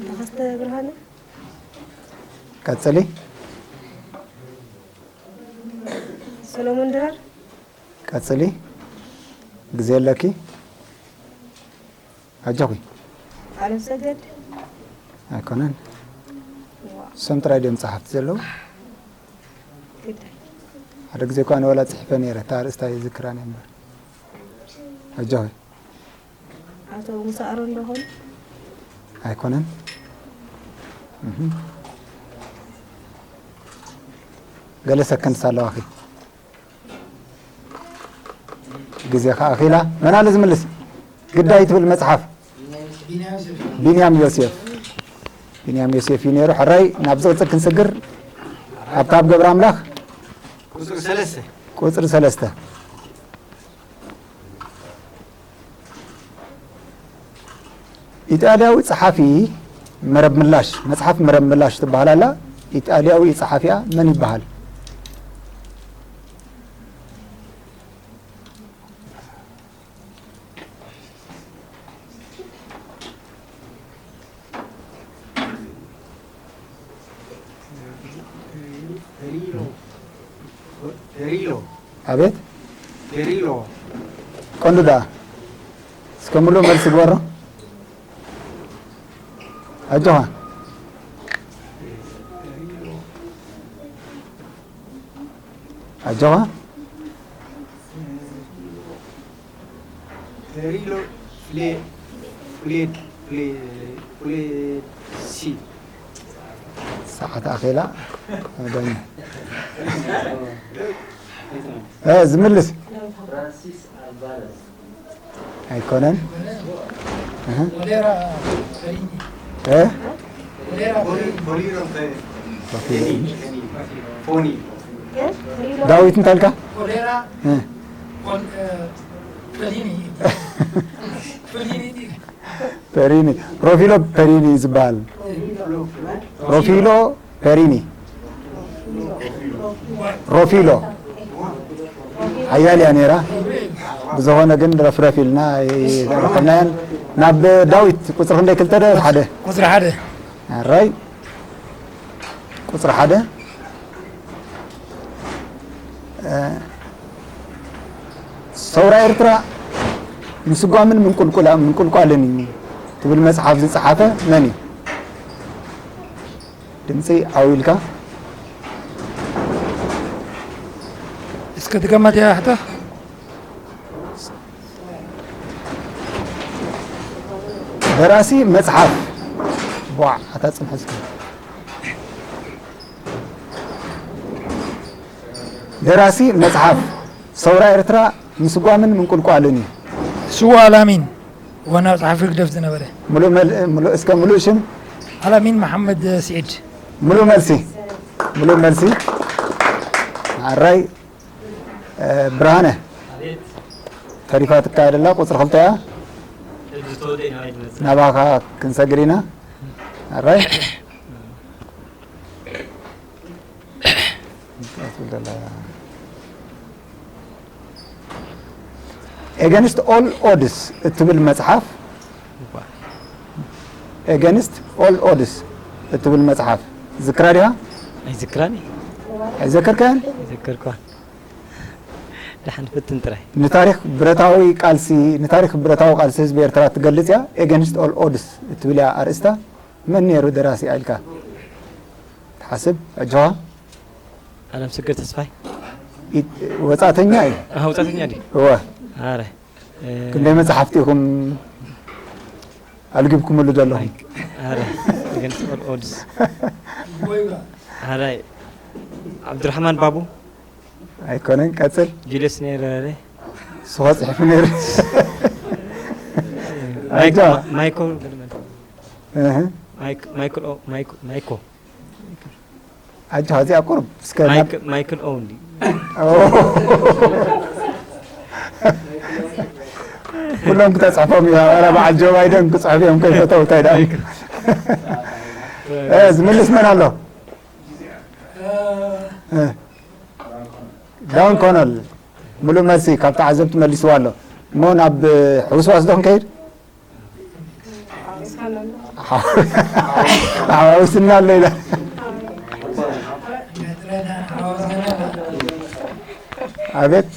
ተኸስተ ብርሃነ። ቀጽሊ። ሰሎሞን ድራር። ቀጽሊ። ግዜ ኣለኪ። ኣጆኺ። ኣለም ሰገድ። ኣይኮነን። ዋ። እሶም ጥራይ ድዮም ጸሓፍቲ ዘለዉ? ግዳይ። ሓደ ግዜ እኳ ኣነ ዋላ ጽሒፈ ነይረ፣ እታ ኣርእስታ ኣይዝክራን እየ እምበር። ኣጆኺ። ኣቶ ሙሳ ኣሮን ዶ ኾኑ? ኣይኮነን። እህ። ገለ ሰከንድስ ኣለዋኺ። ግዜ ከኣ ኣኺላ። መን ኣሎ ዝምልስ? ግዳይ ትብል መጽሓፍ። ቢንያም ዮሴፍ። ቢንያም ዮሴፍ እዩ ነይሩ። ሕራይ ናብ ዝቕጽል ክንስግር። ኣብታ ኣብ ገብረ ኣምላኽ። ቁጽሪ ሰለስተ። ቁጽሪ ሰለስተ። ኢጣልያዊ ጸሓፊ መረብ ምላሽ፣ መጽሓፍ መረብ ምላሽ ትበሃል ኣላ። ኢጣልያዊ ጸሓፊኣ መን ይበሃል? ሪሎ። ኣቤት? ሪሎ። ቀንዱ ደኣ። እስከ ምሉእ መልሲ ግበሮ። ኣጆኻ። ኣጆኻ። ሪሎ ፍሌ-፣ ፍሌድ-፣ ፍሌ-፣ ፍሌድሲ። ሰዓት ኣኼላ። ዳኛ። እ፣ ዝምልስ? ፍራንሲስ ኣልቫረዝ። ኣይኮነን። እህ። ሞሌራ ፎሊኒ። እ? ሞሌራ ፎሊኒ። ፎሊኒ። ፎኒ። ዳዊት እንታይ ኢልካ? ሞሌራ እ። ፎል-፣ እ፣ ፎሊኒ። ፎሊኒ። ፔሪኒ። ሮፊሎ ፔሪኒ ዝበሃል። ሮፊሎ ፔሪኒ። ሮፊሎ። ሓያል እያ ነይራ። ብዝኾነ ግን ረፍረፍ ኢልና ኣይረኸብናያን። ናብ ዳዊት ቁጽሪ ክንደይ? ክልተ ዶ ሓደ? ቁጽሪ ሓደ። ኣራይ። ቁጽሪ ሓደ። እ፣ ሰውራ ኤርትራ ምስጓምን ምንቁልቁላ-፣ ምንቁልቋልን እዩ ትብል መጽሓፍ ዝጸሓፈ መን እዩ? ድምጺ ዓው ኢልካ። እስከ ድገማ እቲኣ ሕቶ። ደራሲ መጽሓፍ ዋዕ፣ ኣታ ጽንሑ እስኪ። ደራሲ መጽሓፍ ሰውራ ኤርትራ ምስጓምን ምንቁልቋልን እዩ። ስዉእ ኣላሚን ዋና ጸሓፊ ህግደፍ ዝነበረ። ምሉእ መል-፣ ምሉእ፣ እስከ ምሉእ ሽም? ኣላሚን መሓመድ ስዒድ። ምሉእ መልሲ፣ ምሉእ መልሲ። ኣራይ፣ እ፣ ብርሃነ። ተሪፋትካ ደላ ቁጽሪ ክልተ እያ። ናባኻ ክንሰግር ኢና። ኣራይ። Against All Odds እትብል መጽሓፍ፣ Against All Odds እትብል መጽሓፍ ዝክራ ዲኻ? ኣይዝክራን እየ። ኣይዘከርካያን? ኣይዘከርኳን። ደሓን ፍትን ጥራይ። ንታሪኽ ብረታዊ ቃልሲ፣ ንታሪኽ ብረታዊ ቃልሲ ህዝቢ ኤርትራ ትገልጽ እያ። Against All Odds እትብል እያ ኣርእስታ። መን ነይሩ ደራሲ ኢልካ ትሓስብ? ኣጆኻ። ኣለምሰገድ ተስፋይ። ኢ-፣ ወጻእተኛ እዩ። ኣህ፣ ወጻእተኛ ድዩ? እወ። ኣረ፣ እ፣ ክንደይ መጽሓፍቲ ኢኹም ኣልጊብኩምሉ ዘለኹም? ማይክ፣ ኣረ፣ Against All Odds። ኣረ፣ ዓብዱራሕማን ባቡ። ኣይኮነን፣ ቀጽል። ጁልዮስ ኔረረ። ንሱ ኸ ጽሒፉ ነይሩ። ማይክ-፣ ኣጆኻ። ማ-፣ ማይኮ፣ እህ። ማይክ-፣ ማይክል ኦ-፣ ማይክ-፣ ማይኮ። ኣጆኻ፣ እዚኣ ቁሩብ እስከ ናብ ማይክ-፣ ማይክል ኦውን ድዩ? ኦ። ኩሎም ክተጽሕፎም እዩ። ዋላ በዓል ጆ ባይደን ክጽሕፍ እዮም ከይፈተው፣ እንታይ ደኣ። እ፣ ዝምልስ መን ኣሎ? እ። ዳውን ኮነል፣ ምሉእ መልሲ ካብ ተዓዘብቲ መልስዎ ኣሎ። እሞ ናብ ሕውስዋስ ዶ ክንከይድ? ሓዋውስና ኣሎ ኢላ። ኣቤት።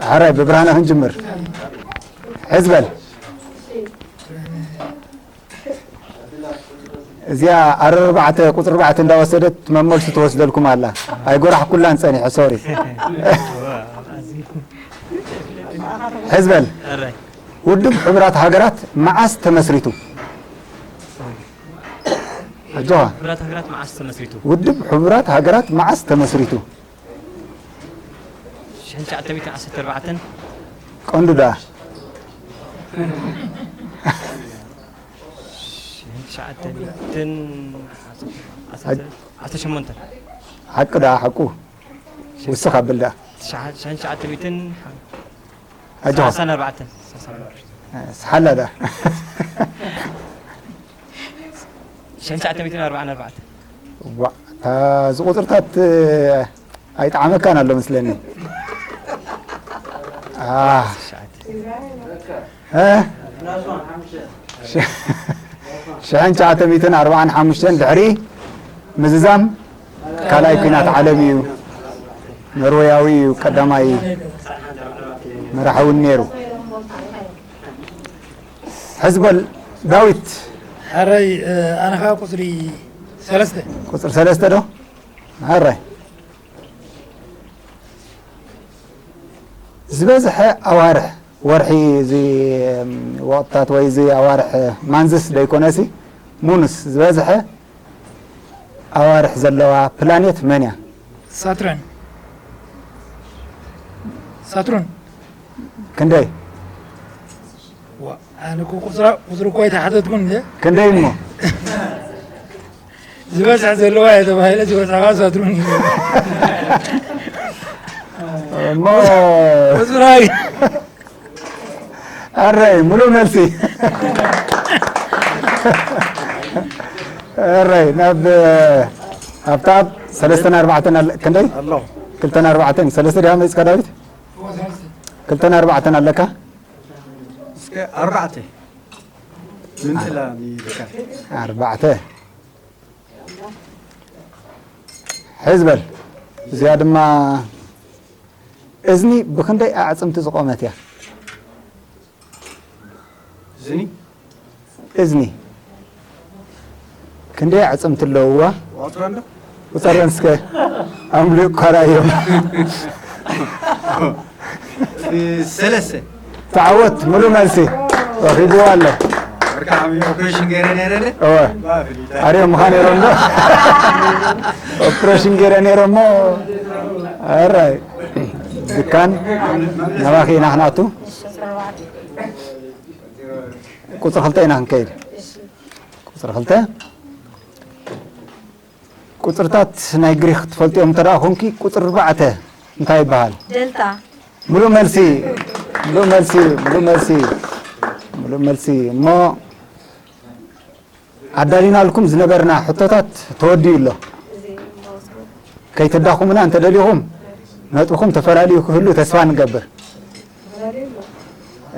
ሕራይ ብብርሃነ ክንጅምር። ሕዝበል። እዚኣ ኣረ ኣርባዕተ፣ ቁጽሪ ኣርባዕተ እንዳወሰደት መመልሱ ትወስደልኩም ኣላ። ኣይጎራሕኩላን ጸኒሐ፣ ሶሪ። ሕዝበል። ኣራይ። ውድብ ሕቡራት ሃገራት መዓስ ተመስሪቱ? ኣጆኻ። ሕቡራት ሃገራት መዓስ ተመስሪቱ? ውድብ ሕቡራት ሃገራት መዓስ ተመስሪቱ? ሽሕን ትሽዓተ ሚእትን ዓሰርተ ኣርባዕተን። ቀንዱ ደኣ። ሽሕን ትሽዓተ ሚእትን ዓሰርተ፣ ዓሰርተ ሸሞንተን። ሓቂ ደኣ፣ ሓቁ። ውስኽ ኣብል ደኣ። ትሽዓ-፣ ሽሕን ትሽዓተ ሚእትን ኣጆኻ። ሰላሳን ኣርባዕተን። ሰሓላ ደኣ። ሽሕን ትሽዓተ ሚእትን ኣርባዓን ኣርባዕተን። ዋ፣ እታ፣ እዚ ቁጽርታት ኣይጠዓመካን ኣሎ መስለኒ። አ። ትሽዓተ። እ? ሽ-፣ ሽሕን ትሽዓተ ሚእትን ኣርባዓን ሓሙሽተን ድሕሪ ምዝዛም ካልኣይ ኲናት ዓለም እዩ። ኖርወያዊ እዩ ቀዳማይ መራሒ እውን ነይሩ። ሕዝበል ዳዊት። ሕራይ፣ እ፣ ኣነ ኸዓ ቁጽሪ ሰለስተ። ቁጽሪ ሰለስተ ዶ? ሕራይ። ዝበዝሐ ኣዋርሕ፣ ወርሒ፣ እዚ፣ እም፣ ወቕትታት ወይ እዚ ኣዋርሕ፣ ማንዝስ ዶ ኣይኮነሲ? ሙንስ፣ ዝበዝሐ ኣዋርሕ ዘለዋ ፕላኔት መን እያ? ሳትረን። ሳትሩን። ክንደይ? ዋ፣ ኣነ እኮ ቁጽራ-፣ ቁጽሪ እኮ ኣይተሓተትኩን እንደ። ክንደይ እሞ? ዝበዝሕ ዘለዋ እየ ተባሂለ፣ ዝበዝሕ ከዓ ሳትሩን እዩ። እሞ ቁጽራይ። ኣረይ፣ ሙሉእ መልሲ። ኣረይ፣ ናብ፣ ኣብታ ኣብ ሰለስተን ኣርባዕተን ኣለ-፣ ክንደይ? ኣሎ። ክልተን ኣርባዕተን፣ ሰለስተ ዲኻ መጺእካ ዳዊት? ክልተን ኣርባዕተን ኣለካ? እስከ ኣርባዕተ። ምን ትላኒ ኢልካ? ኣርባዕተ። ሕዝ በል። እዚኣ ድማ፣ እዝኒ ብኽንደይ ኣዕጽምቲ ዝቖመት እያ? እዝኒ? እዝኒ። ክንደይ ኣዕጽምቲ ኣለውዋ? ቁጽረን ዶ? ቁጸረን እስከ። ኣምሊቑ ካልኣዮም። ሰለስተ። ተዓወት፣ ሙሉእ መልሲ። ረኺብዎ ኣሎ። ብጣዕሚ ኦፕሬሽን ገይረ ነይረ ለ እወ ኣሪኦም ምዃን ነይሮም ዶ? ኦፕሬሽን ገይረ ነይሮሞ ኣራይ ድካን ናባኺ ኢና ክንኣቱ። ቁፅሪ ክልተ ኢና ክንከይድ። ቁፅሪ ክልተ ቁፅርታት ናይ ግሪክ ትፈልጥዮም እንተ ደኣ ኮንኪ ቁፅሪ ኣርባዕተ እንታይ ይበሃል? ደልታ ሙሉእ መልሲ ሙሉእ መልሲ ሙሉእ መልሲ ሙሉእ መልሲ እሞ ኣዳሊናልኩም ዝነበርና ሕቶታት ተወዲኡ ኣሎ። ከይትዳኹምና እንተደሊኹም ነጥብኹም ተፈላልዩ ክህሉ ተስፋ ንገብር።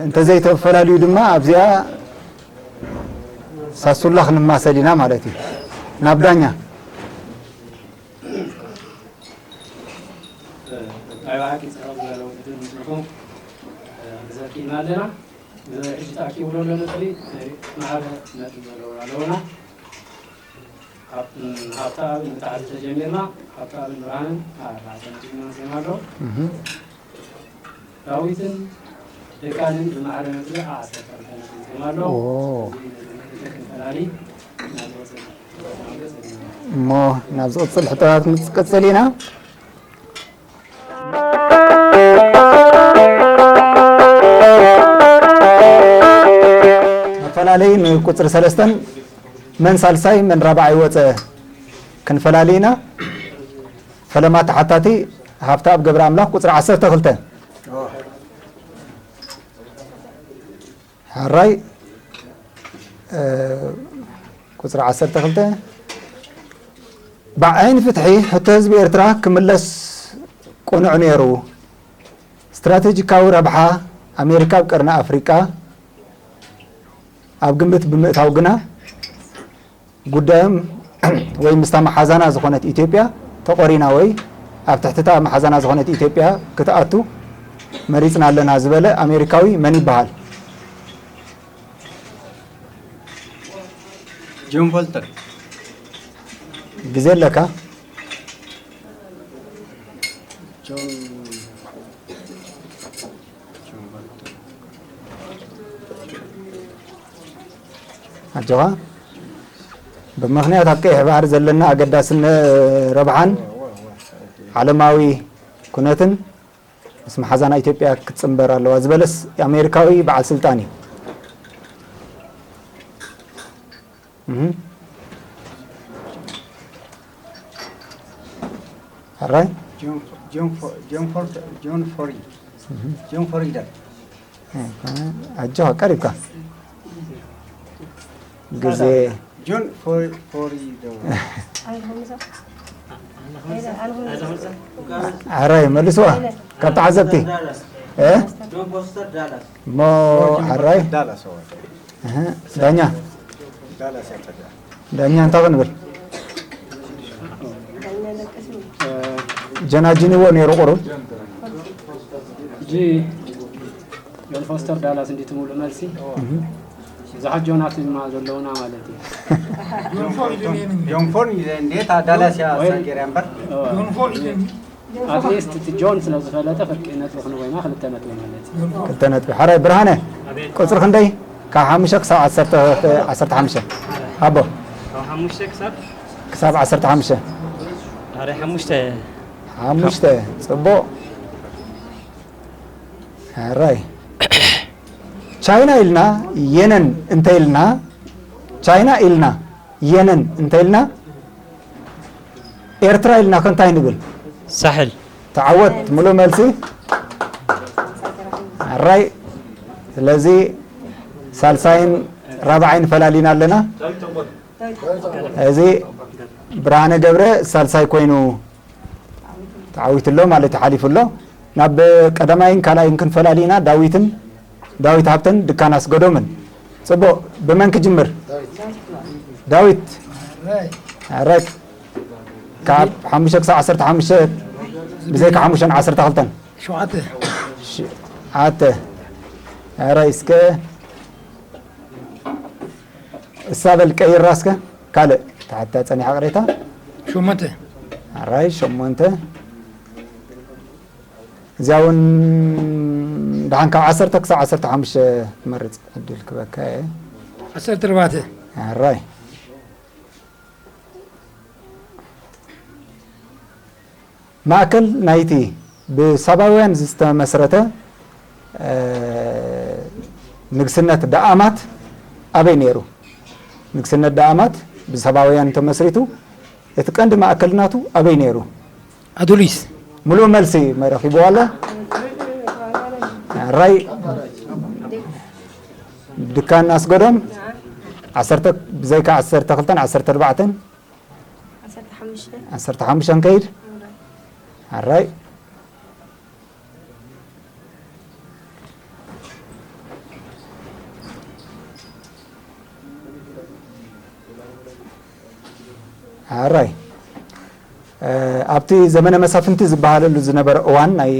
እንተዘይተፈላልዩ ድማ ኣብዚኣ ሳሱላ ክንማሰል ኢና ማለት እዩ። ናብ ዳኛ ናይ ብሓቂ ጽቡቕ ዝበለ ውድድር ምስልኩም ዘኪእና ኣለና። እዚ ሕጂ ተኣኪቡ ዘሎ ነጥቢ ማዕረ ነጥቢ ዘለዎ ኣለውና። ሃብተኣብ ንታሕቲ ተጀሚርና ሃብተኣብን ብርሃንን ኣርባዕተ ነጥቢ ኢና ዜማ ኣለዉ። ዳዊትን ደካልን ብማዕረ ነጥቢ ዓሰርተ ክልተ ነጥቢ ዜማ ኣለዉ። እዚ ነጥቢ ክልተ ክንፈላሊ ናብ ዝቐጽል እሞ ናብ ዝቕጽል ሕቶታት ክንቅጽል ኢና። መፈላለይ ንቁፅሪ ሰለስተን መን ሳልሳይ መን ራብዓይ ወፀ ክንፈላሊ ኢና። ፈለማ ተሓታቲ ሃብተኣብ ገብረ ኣምላኽ ቁፅሪ ዓሰርተ ክልተ። ሕራይ ቁፅሪ ዓሰርተ ክልተ ብዓይኒ ፍትሒ ሕቶ ህዝቢ ኤርትራ ክምለስ ቅኑዕ ነይሩ። ስትራቴጂካዊ ረብሓ ኣሜሪካ ኣብ ቀርኒ ኣፍሪቃ ኣብ ግምት ብምእታው ግና ጉዳዮም ወይ ምስታ መሓዛና ዝኾነት ኢትዮጵያ ተቖሪና ወይ ኣብ ትሕቲ እታ መሓዛና ዝኾነት ኢትዮጵያ ክትኣቱ መሪጽና ኣለና ዝበለ ኣሜሪካዊ መን ይበሃል? ጆን ፎልተር ግዜ ኣለካ። ኣጆኻ። ብምኽንያት ኣብ ቀይሕ ባሕሪ ዘለና ኣገዳስን ረብሓን ዓለማዊ ኩነትን ምስ መሓዛና ኢትዮጵያ ክትጽንበር ኣለዋ ዝበለስ ኣሜሪካዊ በዓል ስልጣን እዩ። እህ። ሕራይ ጆን ፎሪ ጆን ፎሪ ይደር ኣጆኻ ቀሪብካ ግዜ ጆን ፎሪ ፎሪ ይደር ሕራይ መልስዋ ካብ ተዓዘብቲ እ? እሞ ሕራይ ዳላስ እህ፣ ዳኛ ዳላስ ያፈዳ ዳኛ እንታይ ክንብል ጀናጅንዎ ነይሩ ቁሩብ ሕጂ ጆን ፎስተር ዳላስ እንዲቲ ሙሉእ መልሲ ብዙሓት ጆናት ድማ ዘለውና ማለት እዩ። ጆን ፎሪ እንዴት ዳላስ ያሳገር ያንበር ኣትሊስት እቲ ጆን ስለ ዝፈለጠ ፍርቂ ነጥቢ ክንወይና ክልተ ነጥቢ ማለት እዩ። ክልተ ነጥቢ ሓራይ ብርሃነ ቁፅሪ ክንደይ ካብ ሓሙሽተ ክሳብ ዓሰርተ ዓሰርተ ሓሙሽተ ኣቦ ካብ ሓሙሽተ ክሳብ ክሳብ ዓሰርተ ሓሙሽተ ኣረ ሓሙሽተ ሓሙሽተ ፅቡቕ ሕራይ ቻይና ኢልና የነን እንተ ኢልና ቻይና ኢልና የነን እንተ ኢልና ኤርትራ ኢልና ከ እንታይ ንብል ሳሕል ተዓወት ምሉእ መልሲ ሕራይ ስለዚ ሳልሳይን ራብዓይን ፈላሊና ኣለና እዚ ብርሃነ ገብረ ሳልሳይ ኮይኑ ተዓዊቱ ኣሎ ማለት ተሓሊፉ ኣሎ ናብ ቀዳማይን ካልኣይን ክንፈላሊና ዳዊትን ዳዊት ሃብተን ድካን ኣስገዶምን ጽቡቕ ብመን ክጅምር ዳዊት ሕራይ ካብ ሓሙሽተ ክሳብ ዓሰርተ ሓሙሽተ ብዘይካ ሓሙሽተን ዓሰርተ ክልተን ሸውዓተ ኣተ ሕራይ እስከ እሳ በል ቀይራ እስከ ካልእ ተሓታ ጸኒሓ ቅሬታ ሸሞንተ ኣራይ ሸሞንተ እዚኣ እውን ደሓን ካብ ዓሰርተ ክሳብ ዓሰርተ ሓሙሽተ ትመርፅ ዕድል ክበካ እየ ዓሰርተ ኣርባዕተ። ኣራይ። ማእከል ናይቲ ብሳባውያን ዝተመስረተ፣ እ፣ ንግስነት ደኣማት ኣበይ ነይሩ? ንግስነት ደኣማት ብሳባውያን ተመስሪቱ፣ እቲ ቀንዲ ማእከል ናቱ ኣበይ ነይሩ? ኣዱሊስ። ሙሉእ መልሲ መረኺብዎ ኣሎ። ራይ ድካን ኣስገዶም፣ ዓሰርተ፣ ብዘይካ ዓሰርተ ክልተን ዓሰርተ ኣርባዕተን፣ ዓሰርተ ሓሙሽተን። ዓሰርተ ሓሙሽተ ከይድ። ኣራይ። ኣራይ። እ፣ ኣብቲ ዘመነ መሳፍንቲ ዝበሃለሉ ዝነበረ እዋን ናይ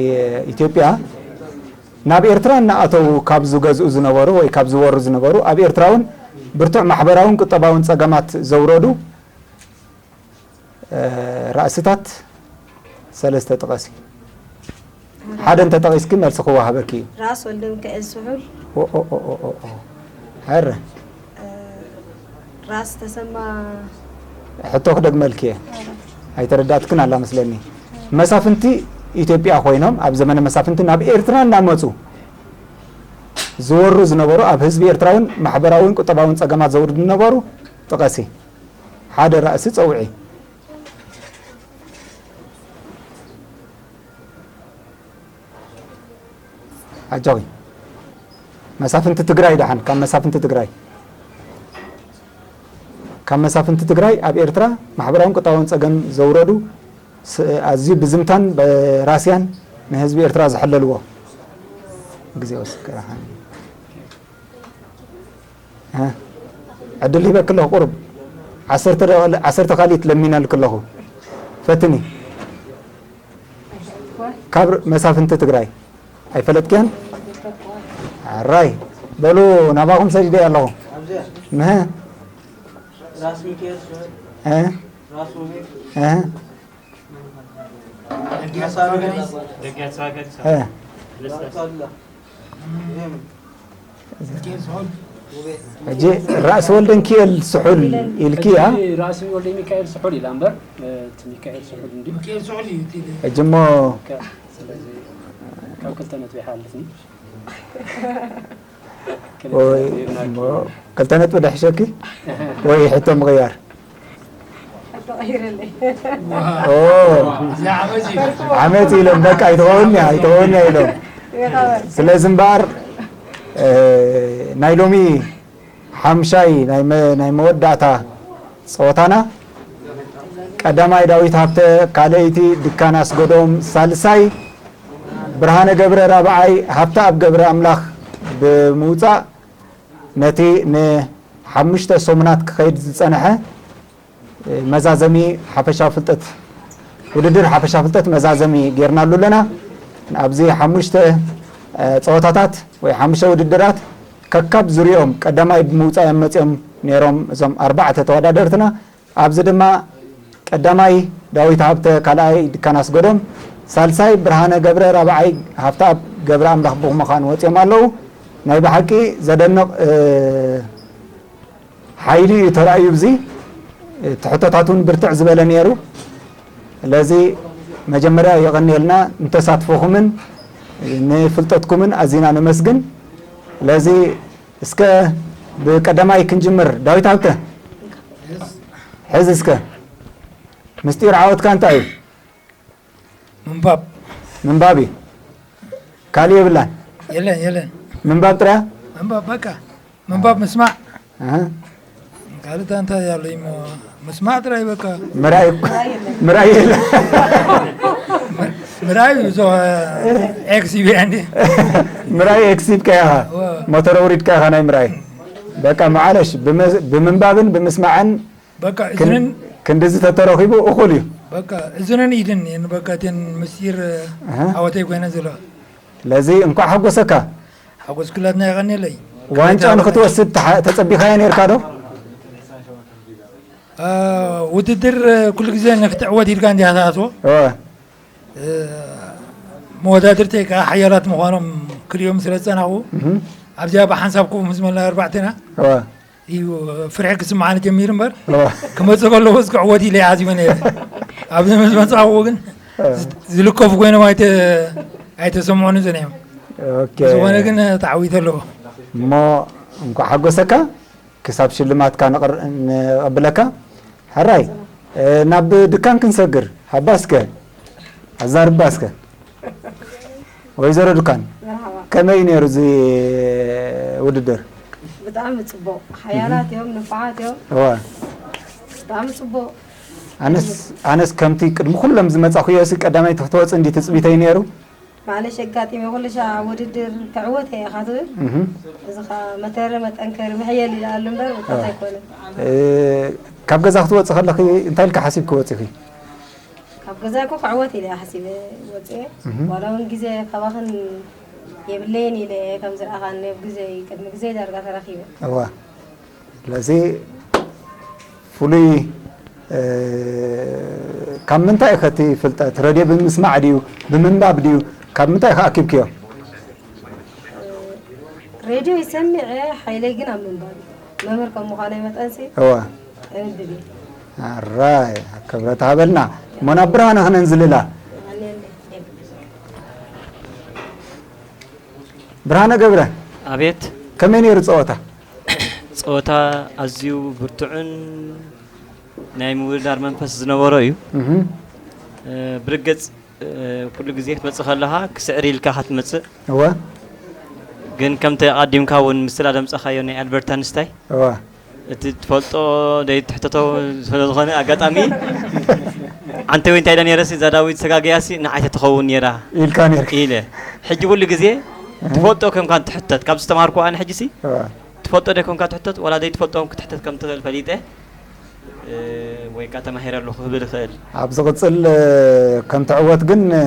ኢትዮጵያ፣ ናብ ኤርትራ እናኣተዉ ካብ ዝገዝኡ ዝነበሩ ወይ ካብ ዝወሩ ዝነበሩ፣ ኣብ ኤርትራ እውን ብርቱዕ ማሕበራውን ቁጠባውን ጸገማት ዘውረዱ፣ እ፣ ራእስታት ሰለስተ ጥቀሲ። ሓደ እንተጠቒስኪ መልሲ ክወሃበኪ እዩ። ራስ ወልደ ሚካኤል ስሑል፣ ኦ፣ ኦ፣ ኦ፣ ኦ፣ ኦ። ሀረ። ራስ ተሰማ። ሕቶ ክደግመልኪ እየ። ኣይተረዳእትክን ኣላ መስለኒ። መሳፍንቲ ኢትዮጵያ ኮይኖም ኣብ ዘመነ መሳፍንቲ ናብ ኤርትራ እናመፁ ዝወሩ ዝነበሩ፣ ኣብ ህዝቢ ኤርትራውን ማሕበራውን ቁጠባውን ጸገማት ዘውርዱ ዝነበሩ ጥቀሲ። ሓደ ራእሲ ጸውዒ። ኣጆኺ። መሳፍንቲ ትግራይ ደሓን፣ ካብ መሳፍንቲ ትግራይ፣ ካብ መሳፍንቲ ትግራይ ኣብ ኤርትራ ማሕበራውን ቁጠባውን ጸገም ዘውረዱ፣ ስ-፣ ኣዝዩ ብዝምታን ብራስያን ንህዝቢ ኤርትራ ዝሐለልዎ። ግዜ ወስከረኻ። እ? ዕድል ሂበኪ ኣለኹ ቁሩብ። ዓሰርተ ደ-፣ ዓሰርተ ካልኢት ለሚነልኪ ኣለኹ። ፈትኒ። ካብ መሳፍንቲ ትግራይ ኣይፈለጥክያን? ኣራይ። በሉ ናባኹም ሰዲደ ኣለኹ። ምሀ? ራስ ሚካኤል ስሑል፣ እ? ራስ ውቤ፣ እ? መሳፍንት፣ እ? ራስ አሉላ። ይህም ሕጂ ራእሲ ወልደ ሚካኤል ስሑል ኢልኪ፣ እ? ራእሲ ወልደ ሚካኤል ስሑል ኢላ እምበር፣ እቲ ሚካኤል ስሑል እንዲ ሕጂ እሞ ስለዚ ካብ ክልተ ነጥቢ ይሓልፍኒ። ወይ እሞ ክልተ ነጥቢ ደሕሸኪ ወይ ሕቶ ምቕያር? ኦ፣ ዓመት ኢሎም በቃ ኣይትኸውን እያ፣ ኣይትኸውን እያ ኢሎም። ስለዚ እምበኣር፣ እ፣ ናይ ሎሚ ሓምሻይ ናይ መ-፣ ናይ መወዳእታ ጸወታና፣ ቀዳማይ ዳዊት ሃብተ፣ ካልኣይቲ ድካን ኣስገዶም፣ ሳልሳይ ብርሃነ ገብረ፣ ራብዓይ ሃብተኣብ ገብረ ኣምላኽ ብምውጻእ፣ ነቲ ንሓሙሽተ ሰሙናት ክኸይድ ዝጸንሐ መዛዘሚ ሓፈሻዊ ፍልጠት፣ ውድድር ሓፈሻዊ ፍልጠት መዛዘሚ ጌርናሉ ኣለና። ኣብዚ ሓሙሽተ፣ እ፣ ጸወታታት ወይ ሓሙሽተ ውድድራት ከካብ ዙርያኦም ቀዳማይ ብምውጻእ እዮም መጺኦም ነይሮም እዞም ኣርባዕተ ተወዳደርትና። ኣብዚ ድማ ቀዳማይ ዳዊት ሃብተ፣ ካልኣይ ድካን ኣስገዶም፣ ሳልሳይ ብርሃነ ገብረ፣ ራብዓይ ሃብተኣብ ገብረ ኣምላኽ ብምዃን ወጺኦም ኣለዉ። ናይ ብሓቂ ዘደንቕ፣ እ፣ ሓይሊ እዩ ተራእዩ። እዚ እቲ ሕቶታት እውን ብርትዕ ዝበለ ነይሩ። ስለዚ መጀመርያ የቐንየልና ንተሳትፎኹምን ንፍልጠትኩምን ኣዚና ነመስግን። ስለዚ እስከ ብቀዳማይ ክንጅምር። ዳዊት ሃብተ፣ ሕዝ እስከ። ምስጢር ዓወትካ እንታይ እዩ? ምንባብ። ምንባብ እዩ። ካልእ የብላን። የለን የለን። ምንባብ ጥራይ? ምንባብ በቃ። ምንባብ ምስማዕ። ኣሃ። ካልእ እንታይ ኣሎ? ይሞ ምስማዕ ጥራይ በቃ። ምርኣይ፣ ምርኣይ የለ። ምርኣይ ብዙ ኤክስ ይብያ እንዲ። ምርኣይ ኤክስ ሂብካ ኢኻ። እወ። ሞተር ኣውሪድካ ኢኻ ናይ ምርኣይ። በቃ መዓለሽ፣ ብመ-፣ ብምንባብን ብምስማዕን በቃ ክን-፣ እዝንን ክንድዚ ተተረኺቡ እኹል እዩ። በቃ እዝንን ኢድን እየን በቃ እተን ምስጢር ኣሃ። ዓወተይ ኮይነ ዘለዋ። ስለዚ እንኳዕ ሓጎሰካ። ሓጎስኩላትና የቐንየለይ። ዋንጫ ንክትወስድ ተሓ-፣ ተጸቢኻዮ ነርካ ዶ? አ፣ ውድድር ኩሉ ግዜ ንክትዕወት ኢልካ እንዲኻ ትኣትዎ። እወ። እ፣ መወዳድርተይ ከዓ ሓያላት ምዃኖም ክሪኦም ስለ ዝጸናኹ፣ እህም። ኣብዚኣ ብሓንሳብ ኮፍ ምስ መላ ኣርባዕተና እወ። እዩ ፍርሒ ክስምዓኒ ጀሚሩ እምበር፣ እዋ። ክመጽእ ከለኹ እስኪ ዕወት ኢለ ይሓስበ ነይረ። ኣብዚ ምስ መጻእኩ ግን እ። ዝ-፣ ዝልከፉ ኮይኖም ኣይተ-፣ ኣይተሰምዑን ዝኒኦም። ኦኬ። ዝኾነ ግን ተዓዊተ ኣለኹ። እሞ እንኳዕ ሓጎሰካ። ክሳብ ሽልማትካ ንቕር-፣ ንቐብለካ። ሕራይ፣ እ፣ ናብ ድካን ክንሰግር። ሃባ እስከ፣ ኣዛርባ እስከ። ወይዘሮ ድካን፣ መርሃባ። ከመይ ነይሩ እዚ ውድድር? ብጣዕሚ ጽቡቕ። ሓያላት እዮም፣ ንፉዓት እዮም። እዋ። ብጣዕሚ ጽቡቕ። ኣነስ፣ ኣነስ ከምቲ ቅድሚ ኩሎም ዝመጻኹዮ ሲ ቀዳማይ ክትወጽእ እንዲ ትጽቢተይ ነይሩ። ማለሽ ኣጋጢመ ኩሉ ሻዕ ውድድር ክዕወት እየ ኢኻ ትብል። እህ። እዚ ኸኣ መተረ መጠንከሪ ምሕየል ይልኣሉ እምበር፣ ውድቀት ኣዎ። ኣይኮነን። እ፣ ካብ ገዛ ክትወጺ ከለኺ እንታይ ኢልካ ሓሲብኪ ወጺኺ? ካብ ገዛ እኮ ክዕወት ኢለ እየ ሓሲበ ወጺኤ። እህ። ዋላ እውን ግዜ ከባኽን የብለይን ኢለ እየ ከም ዝረኣኻኒ ኣብ ግዜ፣ ቅድሚ ግዜ ዳርጋ ተራኺበ። እዋ። ስለዚ ፍሉይ፣ እ፣ ካብ ምንታይ ኢኸ እቲ ፍልጠት? ረድዮ ብምስማዕ ድዩ? ብምንባብ ድዩ? ካብ ምንታይ ኢኸ ኣኪብክዮ? ሬድዮ ይሰምዕ፣ ሓይለይ ግን ኣብ ምንባብ እዩ። መምህር ከም ምዃነይ መጠንሲ እዋ። እንብብ እየ። ኣራይ፣ ክብረት ሃበልና። እሞ ናብ ብርሃነ ክነንዝልላ። ኣነ ብርሃነ ገብረ፣ ኣቤት። ከመይ ነይሩ ጸወታ? ጸወታ ኣዝዩ ብርቱዕን ናይ ምውድዳር መንፈስ ዝነበሮ እዩ። እህ። እ፣ ብርግጽ፣ እ፣ ኩሉ ግዜ ክትመጽእ ከለኻ ክስዕር ኢልካ ኢኻ ትመጽእ። እወ። ግን ከምቲ ኣቐዲምካ እውን ምስላ ደምጸኻዮ ናይ ኣልበርት ኣንስታይ፣ እወ። እቲ ትፈልጦ ደይትሕተቶ ስለ ዝኾነ ኣጋጣሚ ዓንተ ወይ እንታይ ኢለ ነይረ ሲ፣ እዛ ዳዊት ሰጋገያ ሲ ንዓይ ተትኸውን ነይራ ኢልካ ነይርካ። ኢለ። ሕጂ ኩሉ ግዜ እህ። ትፈልጦ ኮንካ ትሕተት። ካብ ዝተማሃርኩ ኣነ ሕጂ ሲ፣ እወ። ትፈልጦ ዶ ኮንካ ትሕተት፣ ዋላ ዘይትፈልጦም ክትሕተት ከም ትኽእል ፈሊጠ፣ እ፣ ወይ ከኣ ተማሂረ ኣለኹ ክብል ይኽእል። ኣብ ዝቕጽል፣ እ፣ ከም ትዕወት ግን፣ እ፣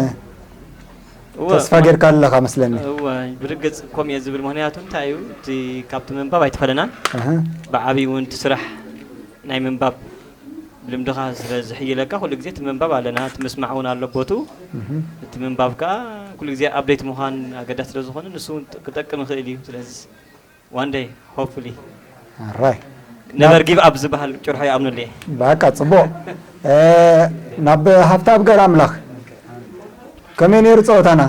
እወ፣ ተስፋ ማ-፣ ጌርካ ኣለኻ መስለኒ። እወ፣ ብርግጽ ከምኡ እየ ዝብል። ምኽንያቱ እንታይ እዩ፣ እቲ ካብቲ ምንባብ ኣይትፈለናን። ኣሃ። ብዓብዩ እውን እቲ ስራሕ ናይ ምንባብ ልምድኻ ስለ ዝሕይለካ፣ ኩሉ ግዜ እቲ ምንባብ ኣለና፣ እቲ ምስማዕ እውን ኣሎ ቦትኡ። እህ። እቲ ምንባብ ከኣ ኩሉ ግዜ ኣፕደይት ምዃን ኣገዳሲ ስለ ዝኾነ፣ ንሱ እውን ክጠቅም ይኽእል እዩ። ስለዚ፣ one day, hopefully. ኣራይ። Never give up ዝበሃል ጭርሖ ይኣምነሉ እየ። በቃ፣ ጽቡቕ። እ፣ ናብ ሃፍታብ ገር ኣምላኽ፣ ከመይ ነይሩ ጸወታና?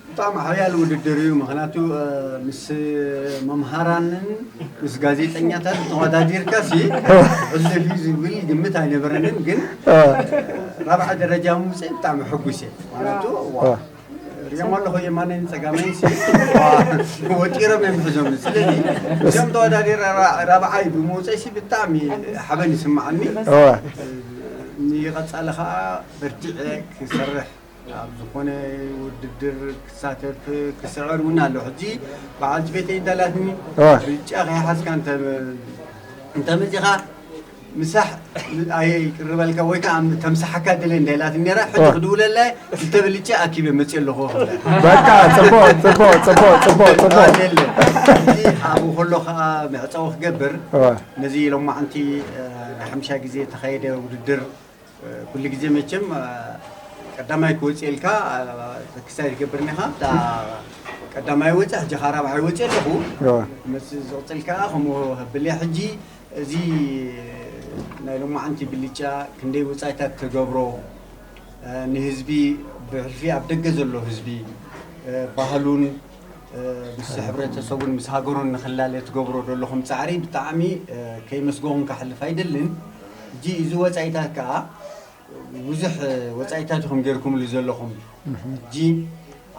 ብጣዕሚ ሓያል ውድድር እዩ። ምኽንያቱ፣ እ፣ ምስ መምሃራንን ምስ ጋዜጠኛታት ተወዳዲርካ ሲ፣ ሕለፍ እዩ ዝብል ግምት ኣይነበረንን። ግን እ። ራብዓይ ደረጃ ምውፅእ ብጣዕሚ ሕጉስ እየ። ምኽንያቱ፣ ዋ፣ እ። ሪኦም ኣለኹ፣ የማነይን ጸጋመይን ሲ፣ ዋ፣ ወጢሮም እዮም ሒዞም። ስለዚ፣ እዚኦም ተወዳዲረ ራ-፣ ራብዓይ ብምውፀይ ሲ ብጣዕሚ ሓበን ይስምዓኒ። እወ። ንቐጻሊ ኸኣ በርቲዐ ክሰርሕ፣ ኣብ ዝኾነ ውድድር ክሳተፍ ክስዕር እውን ኣሎ። ሕጂ በዓልቲ ቤተይ እንተላትኒ፣ እወ። ብጫ ከይሓዝካ እንተ-፣ እንተመጺኻ፣ ምሳሕ ኣይቅርበልካ ወይ ከዓ ተምሳሓካ ድለ እንዳ ኢላትኒ ነይራ። ሕጂ ኦ። ክድውለላ እንተ ብልጫ ኣኪበ መፅእ ኣለኹ ክብላ። በቃ፣ ፅቡቕ፣ ፅቡቕ፣ ፅቡቕ፣ ፅቡቕ፣ ፅቡቕ። ኣደለ። እዚ ኣብኡ ከሎ ከዓ መዕፀዊ ክገብር ኦ። ነዚ ሎማዓንቲ፣ እ፣ ናይ ሓምሻ ግዜ ተኻየደ ውድድር፣ እ፣ ኩሉ ግዜ መቸም፣ እ፣ ቀዳማይ ክወፅእ ኢልካ፣ እ፣ ክሳይ ትገብር እኒኻ። እታ ቀዳማይ ወፅእ፣ ሕጂ ከዓ ራብዓይ ወፅእ ኣለኹ። ኦ። መስ ዝቕፅል ከዓ ከምኡ ከብል እየ። ሕጂ እዚ ናይ ሎማዓንቲ ብልጫ ክንደይ ወጻኢታት ትገብሮ፣ እ፣ ንህዝቢ ብሕልፊ ኣብ ደገ ዘሎ ህዝቢ፣ እ፣ ባህሉን፣ እ፣ ምስ ሕብረተሰቡን ምስ ሃገሩን ንኽላለ ትገብሮ ዘለኹም ጻዕሪ ብጣዕሚ፣ እ፣ ከይመስገኹም ክሓልፍ ኣይደልን። ሕጂ እዚ ወጻኢታት ከኣ ብዙሕ ወጻኢታት ኢኹም ጌርኩምሉ ዘለኹም። እህ። ሕጂ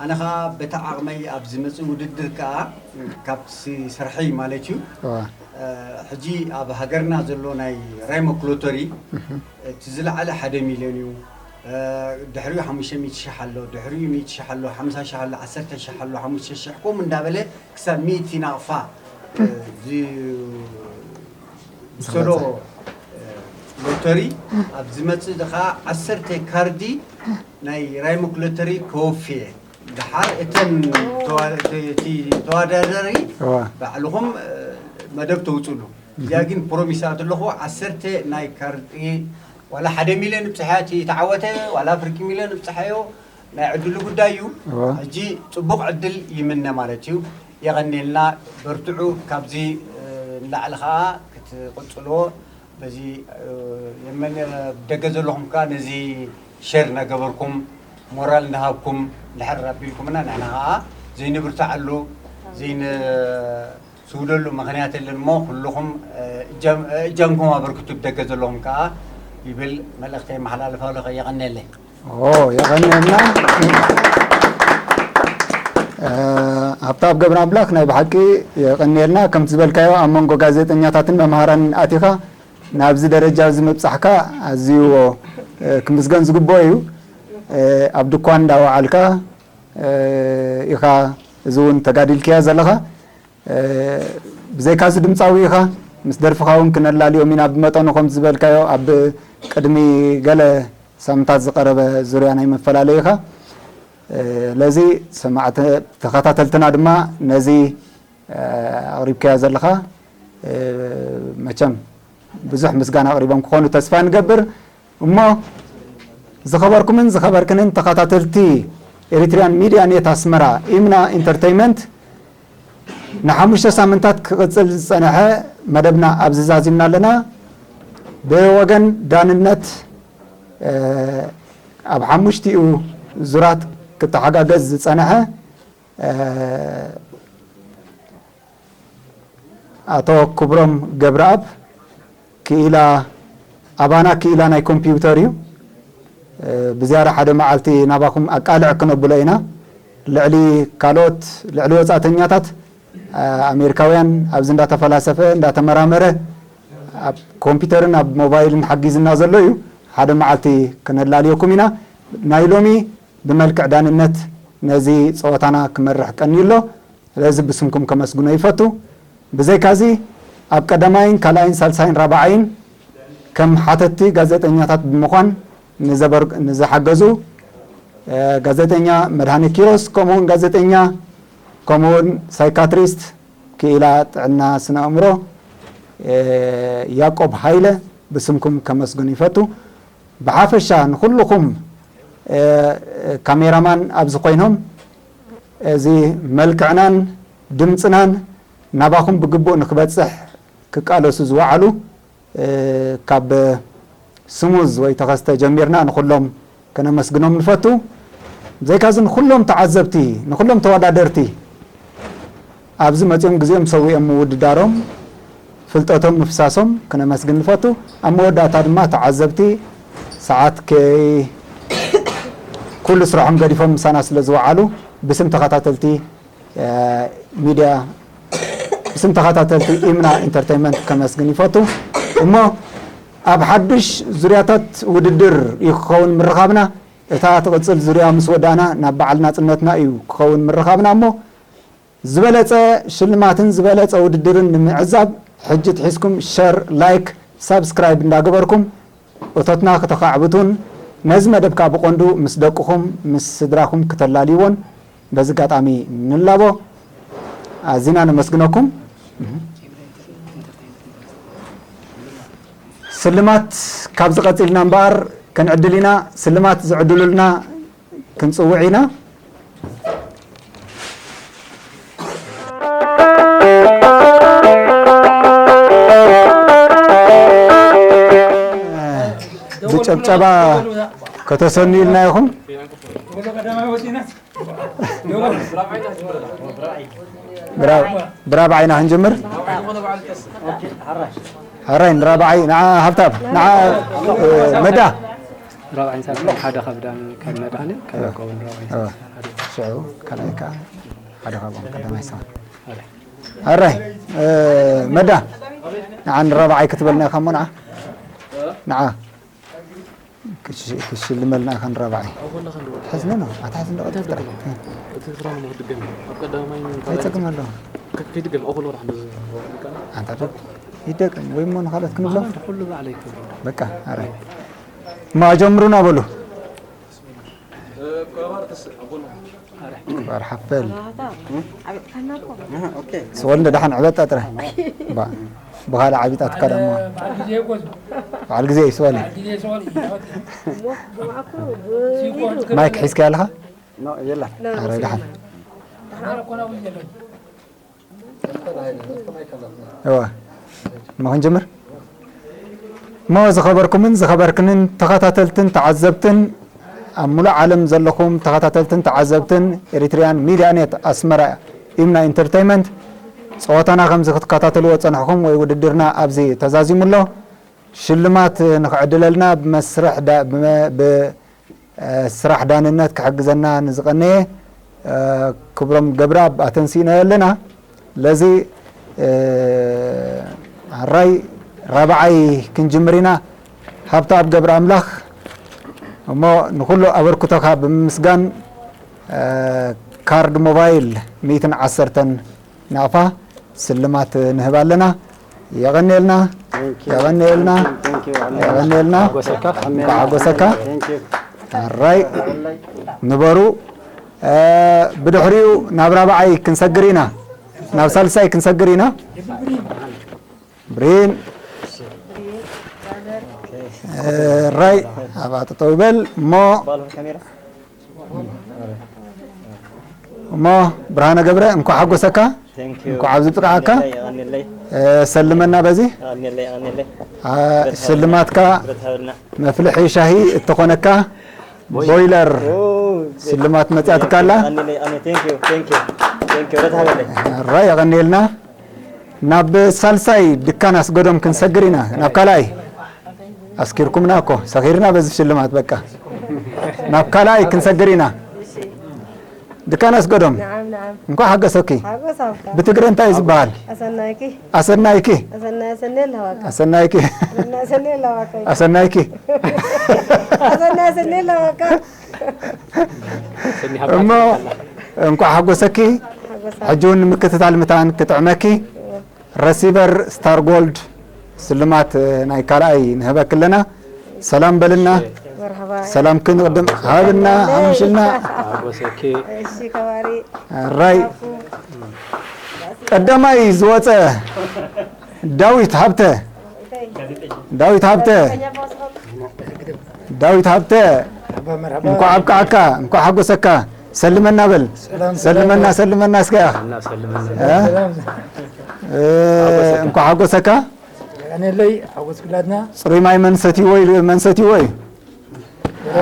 ኣነ ኸኣ በቲ ዓቕመይ ኣብ ዝመጽእ ውድድር ከኣ ካብቲ ስርሐይ ማለት እዩ። እዋ። እ፣ ሕጂ ኣብ ሃገርና ዘሎ ናይ ራይሞክ ሎተሪ እህ። እቲ ዝለዓለ ሓደ ሚልዮን እዩ። እ፣ ድሕሪኡ ሓሙሽተ ሚእቲ ሽሕ ኣሎ፣ ድሕሪኡ ሚእቲ ሽሕ ኣሎ፣ ሓምሳ ሽሕ ኣሎ፣ ዓሰርተ ሽሕ ኣሎ፣ ሓሙሽተ ሽሕ ከምኡ እንዳበለ ክሳብ ሚእቲ ናቕፋ፣ እ፣ ዝ-፣ ዝሰዶ፣ እ፣ ሎተሪ ኣብ ዝመጽእ ድኻ ዓሰርተ ካርዲ ናይ ራይሞክ ሎተሪ ከወፊ እየ። ድሓር እተን ተዋ-፣ እቲ፣ እቲ ተወዳዳሪ እዋ። ባዕልኹም፣ እ፣ መደብ ተውጽሉ። እዚኣ ግን ፕሮሚስ ኣለኹ፣ ዓሰርተ ናይ ካርዲ ዋላ ሓደ ሚልዮን ብጽሓያ እቲ ተዓወተ፣ ዋላ ፍርቂ ሚልዮን ብጽሓዮ፣ ናይ ዕድሉ ጉዳይ እዩ። እዋ። ሕጂ ጽቡቕ ዕድል ይምነ ማለት እዩ። የቐንየልና፣ በርትዑ። ካብዚ፣ እ፣ ንላዕሊ ኸዓ ክትቕጽሎ በዚ የመን ደገ ዘለኹም ከኣ ነዚ ሸር እናገበርኩም ሞራል እናሃብኩም ድሕር ኣቢልኩምና ንሕና ኸዓ ዘይንብርትዓሉ ዘይንስውደሉ ምኽንያት የለን እሞ ኩልኹም እጃምኩም ኣበርክቱ ብደገ ዘለኹም ከኣ ይብል መልእኽተይ የመሓላልፍ ኣለኹ። የቐንየለይ። የቐንየልና። ሃብተኣብ ገብረኣምላኽ ናይ ብሓቂ የቐንየልና። ከምቲ ዝበልካዮ ኣብ መንጎ ጋዜጠኛታትን መምሃራንን ኣቲኻ ናብዚ ደረጃ እዚ ምብጻሕካ ኣዝዩ ክምስገን ዝግብኦ እዩ። ኣብ ድኳን እንዳወዓልካ ኢኻ እዚ እውን ተጋዲልክያ ዘለኻ። ብዘይካዚ ድምፃዊ ኢኻ፣ ምስ ደርፍኻ እውን ክነላልዮም ኢና። ብመጠኑ ከምቲ ዝበልካዮ ኣብ ቅድሚ ገለ ሳምንታት ዝቐረበ ዙርያ ናይ መፈላለዪኻ። ለዚ ሰማዕቲ ተኸታተልትና ድማ ነዚ ኣቕሪብካዮ ዘለኻ መቸም ብዙሕ ምስጋና ኣቕሪቦም ክኾኑ ተስፋ ንገብር። እሞ ዝኸበርኩምን ዝኸበርክንን ተኸታተልቲ ኤሪትሪያን ሚድያ ኔት ኣስመራ ኢምና ኢንተርተይመንት ንሓሙሽተ ሳምንታት ክቕጽል ዝጸንሐ መደብና ኣብዚ ዛዚምና ኣለና። ብወገን ዳንነት ኣብ ሓሙሽቲኡ ዙራት ክተሓጋገዝ ዝጸንሐ ኣቶ ክብሮም ገብረኣብ ክኢላ ኣባና ክኢላ ናይ ኮምፒውተር እዩ። ብዝያዳ ሓደ መዓልቲ ናባኹም ኣቃልዕ ክነብሎ ኢና። ልዕሊ ካልኦት ልዕሊ ወፃእተኛታት ኣሜሪካውያን ኣብዚ እንዳተፈላሰፈ እንዳተመራመረ ኣብ ኮምፒውተርን ኣብ ሞባይልን ሓጊዝና ዘሎ እዩ። ሓደ መዓልቲ ክነላልየኩም ኢና። ናይ ሎሚ ብመልክዕ ዳንነት ነዚ ፀወታና ክመርሕ ቀንዩ ኣሎ። ስለዚ ብስምኩም ከመስግኖ ይፈቱ። ብዘይካዚ ኣብ ቀዳማይን ካልኣይን ሳልሳይን ራብዓይን ከም ሓተቲ ጋዜጠኛታት ብምዃን ንዘበር- ንዝሓገዙ ጋዜጠኛ መድሃኔ ኪሮስ ከምኡውን ጋዜጠኛ ከምኡውን ሳይካትሪስት ክኢላ ጥዕና ስነ ኣእምሮ ያቆብ ሃይለ ብስምኩም ከመስግን ይፈቱ። ብሓፈሻ ንኹልኹም ካሜራማን ኣብዚ ኮይኖም እዚ መልክዕናን ድምፅናን ናባኹም ብግቡእ ንክበፅሕ ክቃለሱ ዝወዓሉ ካብ ስሙዝ ወይ ተኸስተ ጀሚርና ንኹሎም ከነመስግኖም ንፈቱ። ብዘይካዚ ንኹሎም ተዓዘብቲ፣ ንኹሎም ተወዳደርቲ ኣብዚ መፂኦም ግዜኦም ሰዊኦም ምውድዳሮም ፍልጠቶም ምፍሳሶም ክነመስግን ንፈቱ። ኣብ መወዳእታ ድማ ተዓዘብቲ ሰዓት ከይ ኩሉ ስራሖም ገዲፎም ምሳና ስለ ዝወዓሉ ብስም ተኸታተልቲ ሚድያ ብስም ተኸታተልቲ ኢምና ኢንተርተይመንት ከመስግን ይፈቱ። እሞ ኣብ ሓዱሽ ዙርያታት ውድድር እዩ ክኸውን ምርኻብና። እታ ትቕፅል ዙርያ ምስ ወዳእና ናብ በዓል ናፅነትና እዩ ክኸውን ምርኻብና። እሞ ዝበለፀ ሽልማትን ዝበለፀ ውድድርን ንምዕዛብ ሕጂ ትሒዝኩም ሸር፣ ላይክ፣ ሳብስክራይብ እንዳገበርኩም እቶትና ክተኻዕብቱን ነዚ መደብ ከዓ ብቐንዱ ምስ ደቅኹም ምስ ስድራኹም ክተላልይዎን በዚ ኣጋጣሚ ንላቦ። ኣዚና ነመስግነኩም። ስልማት ካብዚ ቀፂልና እምበኣር ክንዕድል ኢና። ስልማት ዝዕድሉልና ክንፅውዕ ኢና። ብጨብጨባ ከተሰንዩልና ኢኹም። ብራብዓይና ክንጅምር። ሕራይ ንራብዓይ ንዓ ሃብታብ ንዓ መዳ ራብዓይን ሳልሳይን ሓደ ካብ ዳ ካብ መድሃኔ ካብ ያዕቆብን ራብዓይን ሳልሳይን ሓደ። ሽዑ ካልኣይ ከዓ ሓደ ካብኦም ቀዳማይ ሰብኣይ። ኣራይ መዳ ንዓ ንራብዓይ ክትበልና ኢኻ እሞ ንዓ ንዓ ክትሽ- ክትሽልመልና ኢኻ ንራብዓይ። ትሕዝኒ ነው ኣትሕዝ እንደ ቀልጢፍ ጥራሕ። ኣይፀግም ኣለዎ። ኣንታ ዶ ይደቅም ወይ እሞ ንኻልኦት ክንብሎ። በቃ ኣራይ እማ ጀምሩና በሉ። ክባር ሓፈል ስወል እንደ ደሓን ዕበጣ ጥራይ። ብኻልእ ዓቢጣትካ ደሞ በዓል ግዜ እዩ ስወል። ማይክ ሒዝካ ኣለኻ? ኣረ ደሓን። ደሓን እኮ ናብኡ የለን። እዋ እሞ ክንጅምር። እሞ ዝኸበርኩምን ዝኸበርክንን ተኸታተልትን ተዓዘብትን፣ ኣብ ሙሉእ ዓለም ዘለኹም ተኸታተልትን ተዓዘብትን ኤሪትሪያን ሚድያ ኔት ኣስመራ ኢምና ኢንተርተይመንት፣ ጸወታና ከምዚ ክትከታተልዎ ጸንሕኹም ወይ ውድድርና ኣብዚ ተዛዚሙ ኣሎ። ሽልማት ንኽዕድለልና ብመስርሕ ዳ-፣ ብመ-፣ ብ-፣ እ፣ ስራሕ ዳንነት ክሕግዘና ንዝቐነየ፣ እ፣ ክብሮም ገብረኣብ ኣተንሲእናዮ ኣለና። ለዚ፣ እ፣ ሕራይ ራብዓይ ክንጅምር ኢና። ሃብተኣብ ገብረኣምላኽ፣ እሞ ንኹሉ ኣበርክቶኻ ብምምስጋን፣ እ፣ ካርድ ሞባይል ሚእትን ዓሰርተን ናቕፋ ስልማት ንህብ ኣለና። የቐንየልና፣ Thank you. የቐንየልና፣ Thank you, thank you. የቐንየልና። ሓጎሰካ። እንኳዕ ሓጎሰካ። Thank you. ሕራይ ንበሩ። እ፣ ብድሕሪኡ ናብ ራብዓይ ክንሰግር ኢና፣ ናብ ሳልሳይ ክንሰግር ኢና። ብሪን፣ እ፣ ሕራይ ኣብኣ ጠጠው ይበል እሞ፣ እሞ ብርሃነ ገብረ፣ እንኳዕ ሓጎሰካ፣ Thank you. እንኳዕ ኣብዚ ብቅዓካ። የቐንየለይ፣ የቐንየለይ። እ፣ ሰልመና በዚ። የቐንየለይ፣ የቐንየለይ። አ፣ ሽልማትካ ብረት ሃበልና። መፍልሒ ሻሂ እተኾነካ ቦይለር ሽልማት መጽያትካ ኣላ። የቐንየለይ፣ የቐንየለይ። Thank you, thank you, thank you። ብረት ሃበለይ። ሕራይ የቐንየልና። ናብ ሳልሳይ ድካን ኣስገዶም ክንሰግር ኢና። ናብ ካልኣይ ኣስኪርኩምና እኮ፣ ሰኺርና በዚ ሽልማት በቃ። ናብ ካልኣይ ክንሰግር ኢና። ድካን ኣስገዶም፣ ነዓም፣ ነዓም። እንኳዕ ሓገሰኪ። ሓጎስ ኣውካ። ብትግረ እንታይ እዩ ዝበሃል? ኣሰናይኪ። ኣሰናይኪ። ኣሰናይ፣ ኣሰናይ ኣለዋካ። ኣሰናይኪ። ኣሰናይ፣ ኣሰናይ ኣለዋካ። ኣሰናይኪ። ኣሰናይ፣ ኣሰናይ ኣለዋካ። እሞ እንኳዕ ሓጎሰኪ። ሓጎስ ኣውካ። ሕጂ እውን ንምክትታል ምታን ክጥዕመኪ። ረሲቨር ስታር ጎልድ ስልማት ናይ ካልኣይ ንህበኪ ኣለና። ሰላም በልና። መርሐባ። ሰላምኪ ንቕድም ሃብና፣ ሓምሽልና። ሓጎሰኪ። እሺ፣ ከባሪ። ሕራይ። ቀዳማይ ዝወፀ ዳዊት ሃብተ። ዳዊት ሃብተ። ዳዊት ሃብተ፣ መርሐባ፣ መርሐባ። እንኳዕ ኣብቅዓካ፣ እንኳዕ ሓጎሰካ። ሰልመና በል። ሰላም፣ ሰልመና፣ ሰላም። ሰልመና እስከ። እና ሰልመና። እ? ሰላም። እ፣ እንኳዕ ሓጎሰካ። የቐንየለይ፣ ሓጎስ ኩላትና። ጽሩይ ማይ መን ሰትይዎ ኢሉ፣ መን ሰትይዎ እዩ?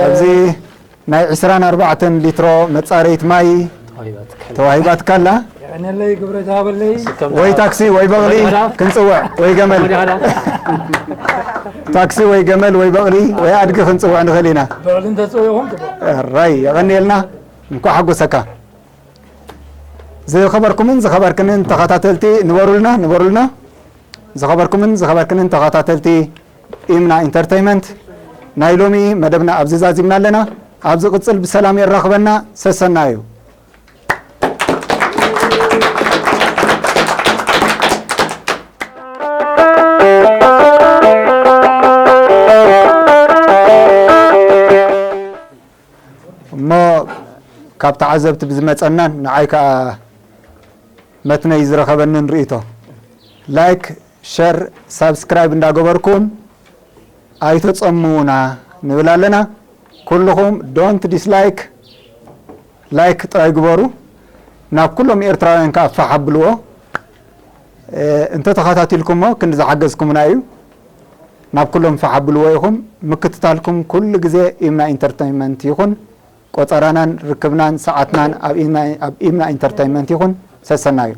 ኣብዚ ናይ ዕስራን ኣርባዕተን ሊትሮ መጻረይት ማይ ተዋሂባትካ ኣላ። የቐንየለይ፣ ክብረት ይሃበለይ። ወይ ታክሲ ወይ በቕሊ ክንጽውዕ ወይ ገመል። ታክሲ ወይ ገመል ወይ በቕሊ ወይ ኣድጊ ክንጽውዕ ንኽእል ኢና። በቕሊ እንተጽውዕኹም ጽቡቕ። ራይ፣ የቐንየልና። እንኳዕ ሓጎሰካ። ዝኸበርኩምን ዝኸበርክንን ተኸታተልቲ፣ ንበሩልና፣ ንበሩልና። ዝኸበርኩምን ዝኸበርክንን ተኸታተልቲ ኢምና ኢንተርተይመንት፣ ናይ ሎሚ መደብና ኣብዚ ዛዚምና ኣለና። ኣብ ዝቕጽል ብሰላም የራኽበና። ሰሰናዩ። እሞ ካብ ተዓዘብቲ ብዝመጸናን ንዓይ ከኣ መትነይ ዝረኸበንን ርእይቶ፣ ላይክ፣ ሸር፣ ሳብስክራይብ እንዳገበርኩም ኣይተጸምዉና ንብል ኣለና። ኩልኹም ዶንት ዲስላይክ፣ ላይክ ጥራይ ግበሩ። ናብ ኩሎም ኤርትራውያን ከኣ ፋሕ ኣብልዎ። እ፣ እንተተኸታቲልኩሞ ክንዲ ዝሓገዝኩምና እዩ። ናብ ኩሎም ፋሕ ኣብልዎ ኢኹም። ምክትታልኩም ኩሉ ግዜ ኢምና ኢንተርተይንመንት ይኹን። ቆጸራናን ርክብናን ሰዓትናን ኣብ ኢምና፣ ኣብ ኢምና ኢንተርተይንመንት ይኹን። ሰሰናዩ።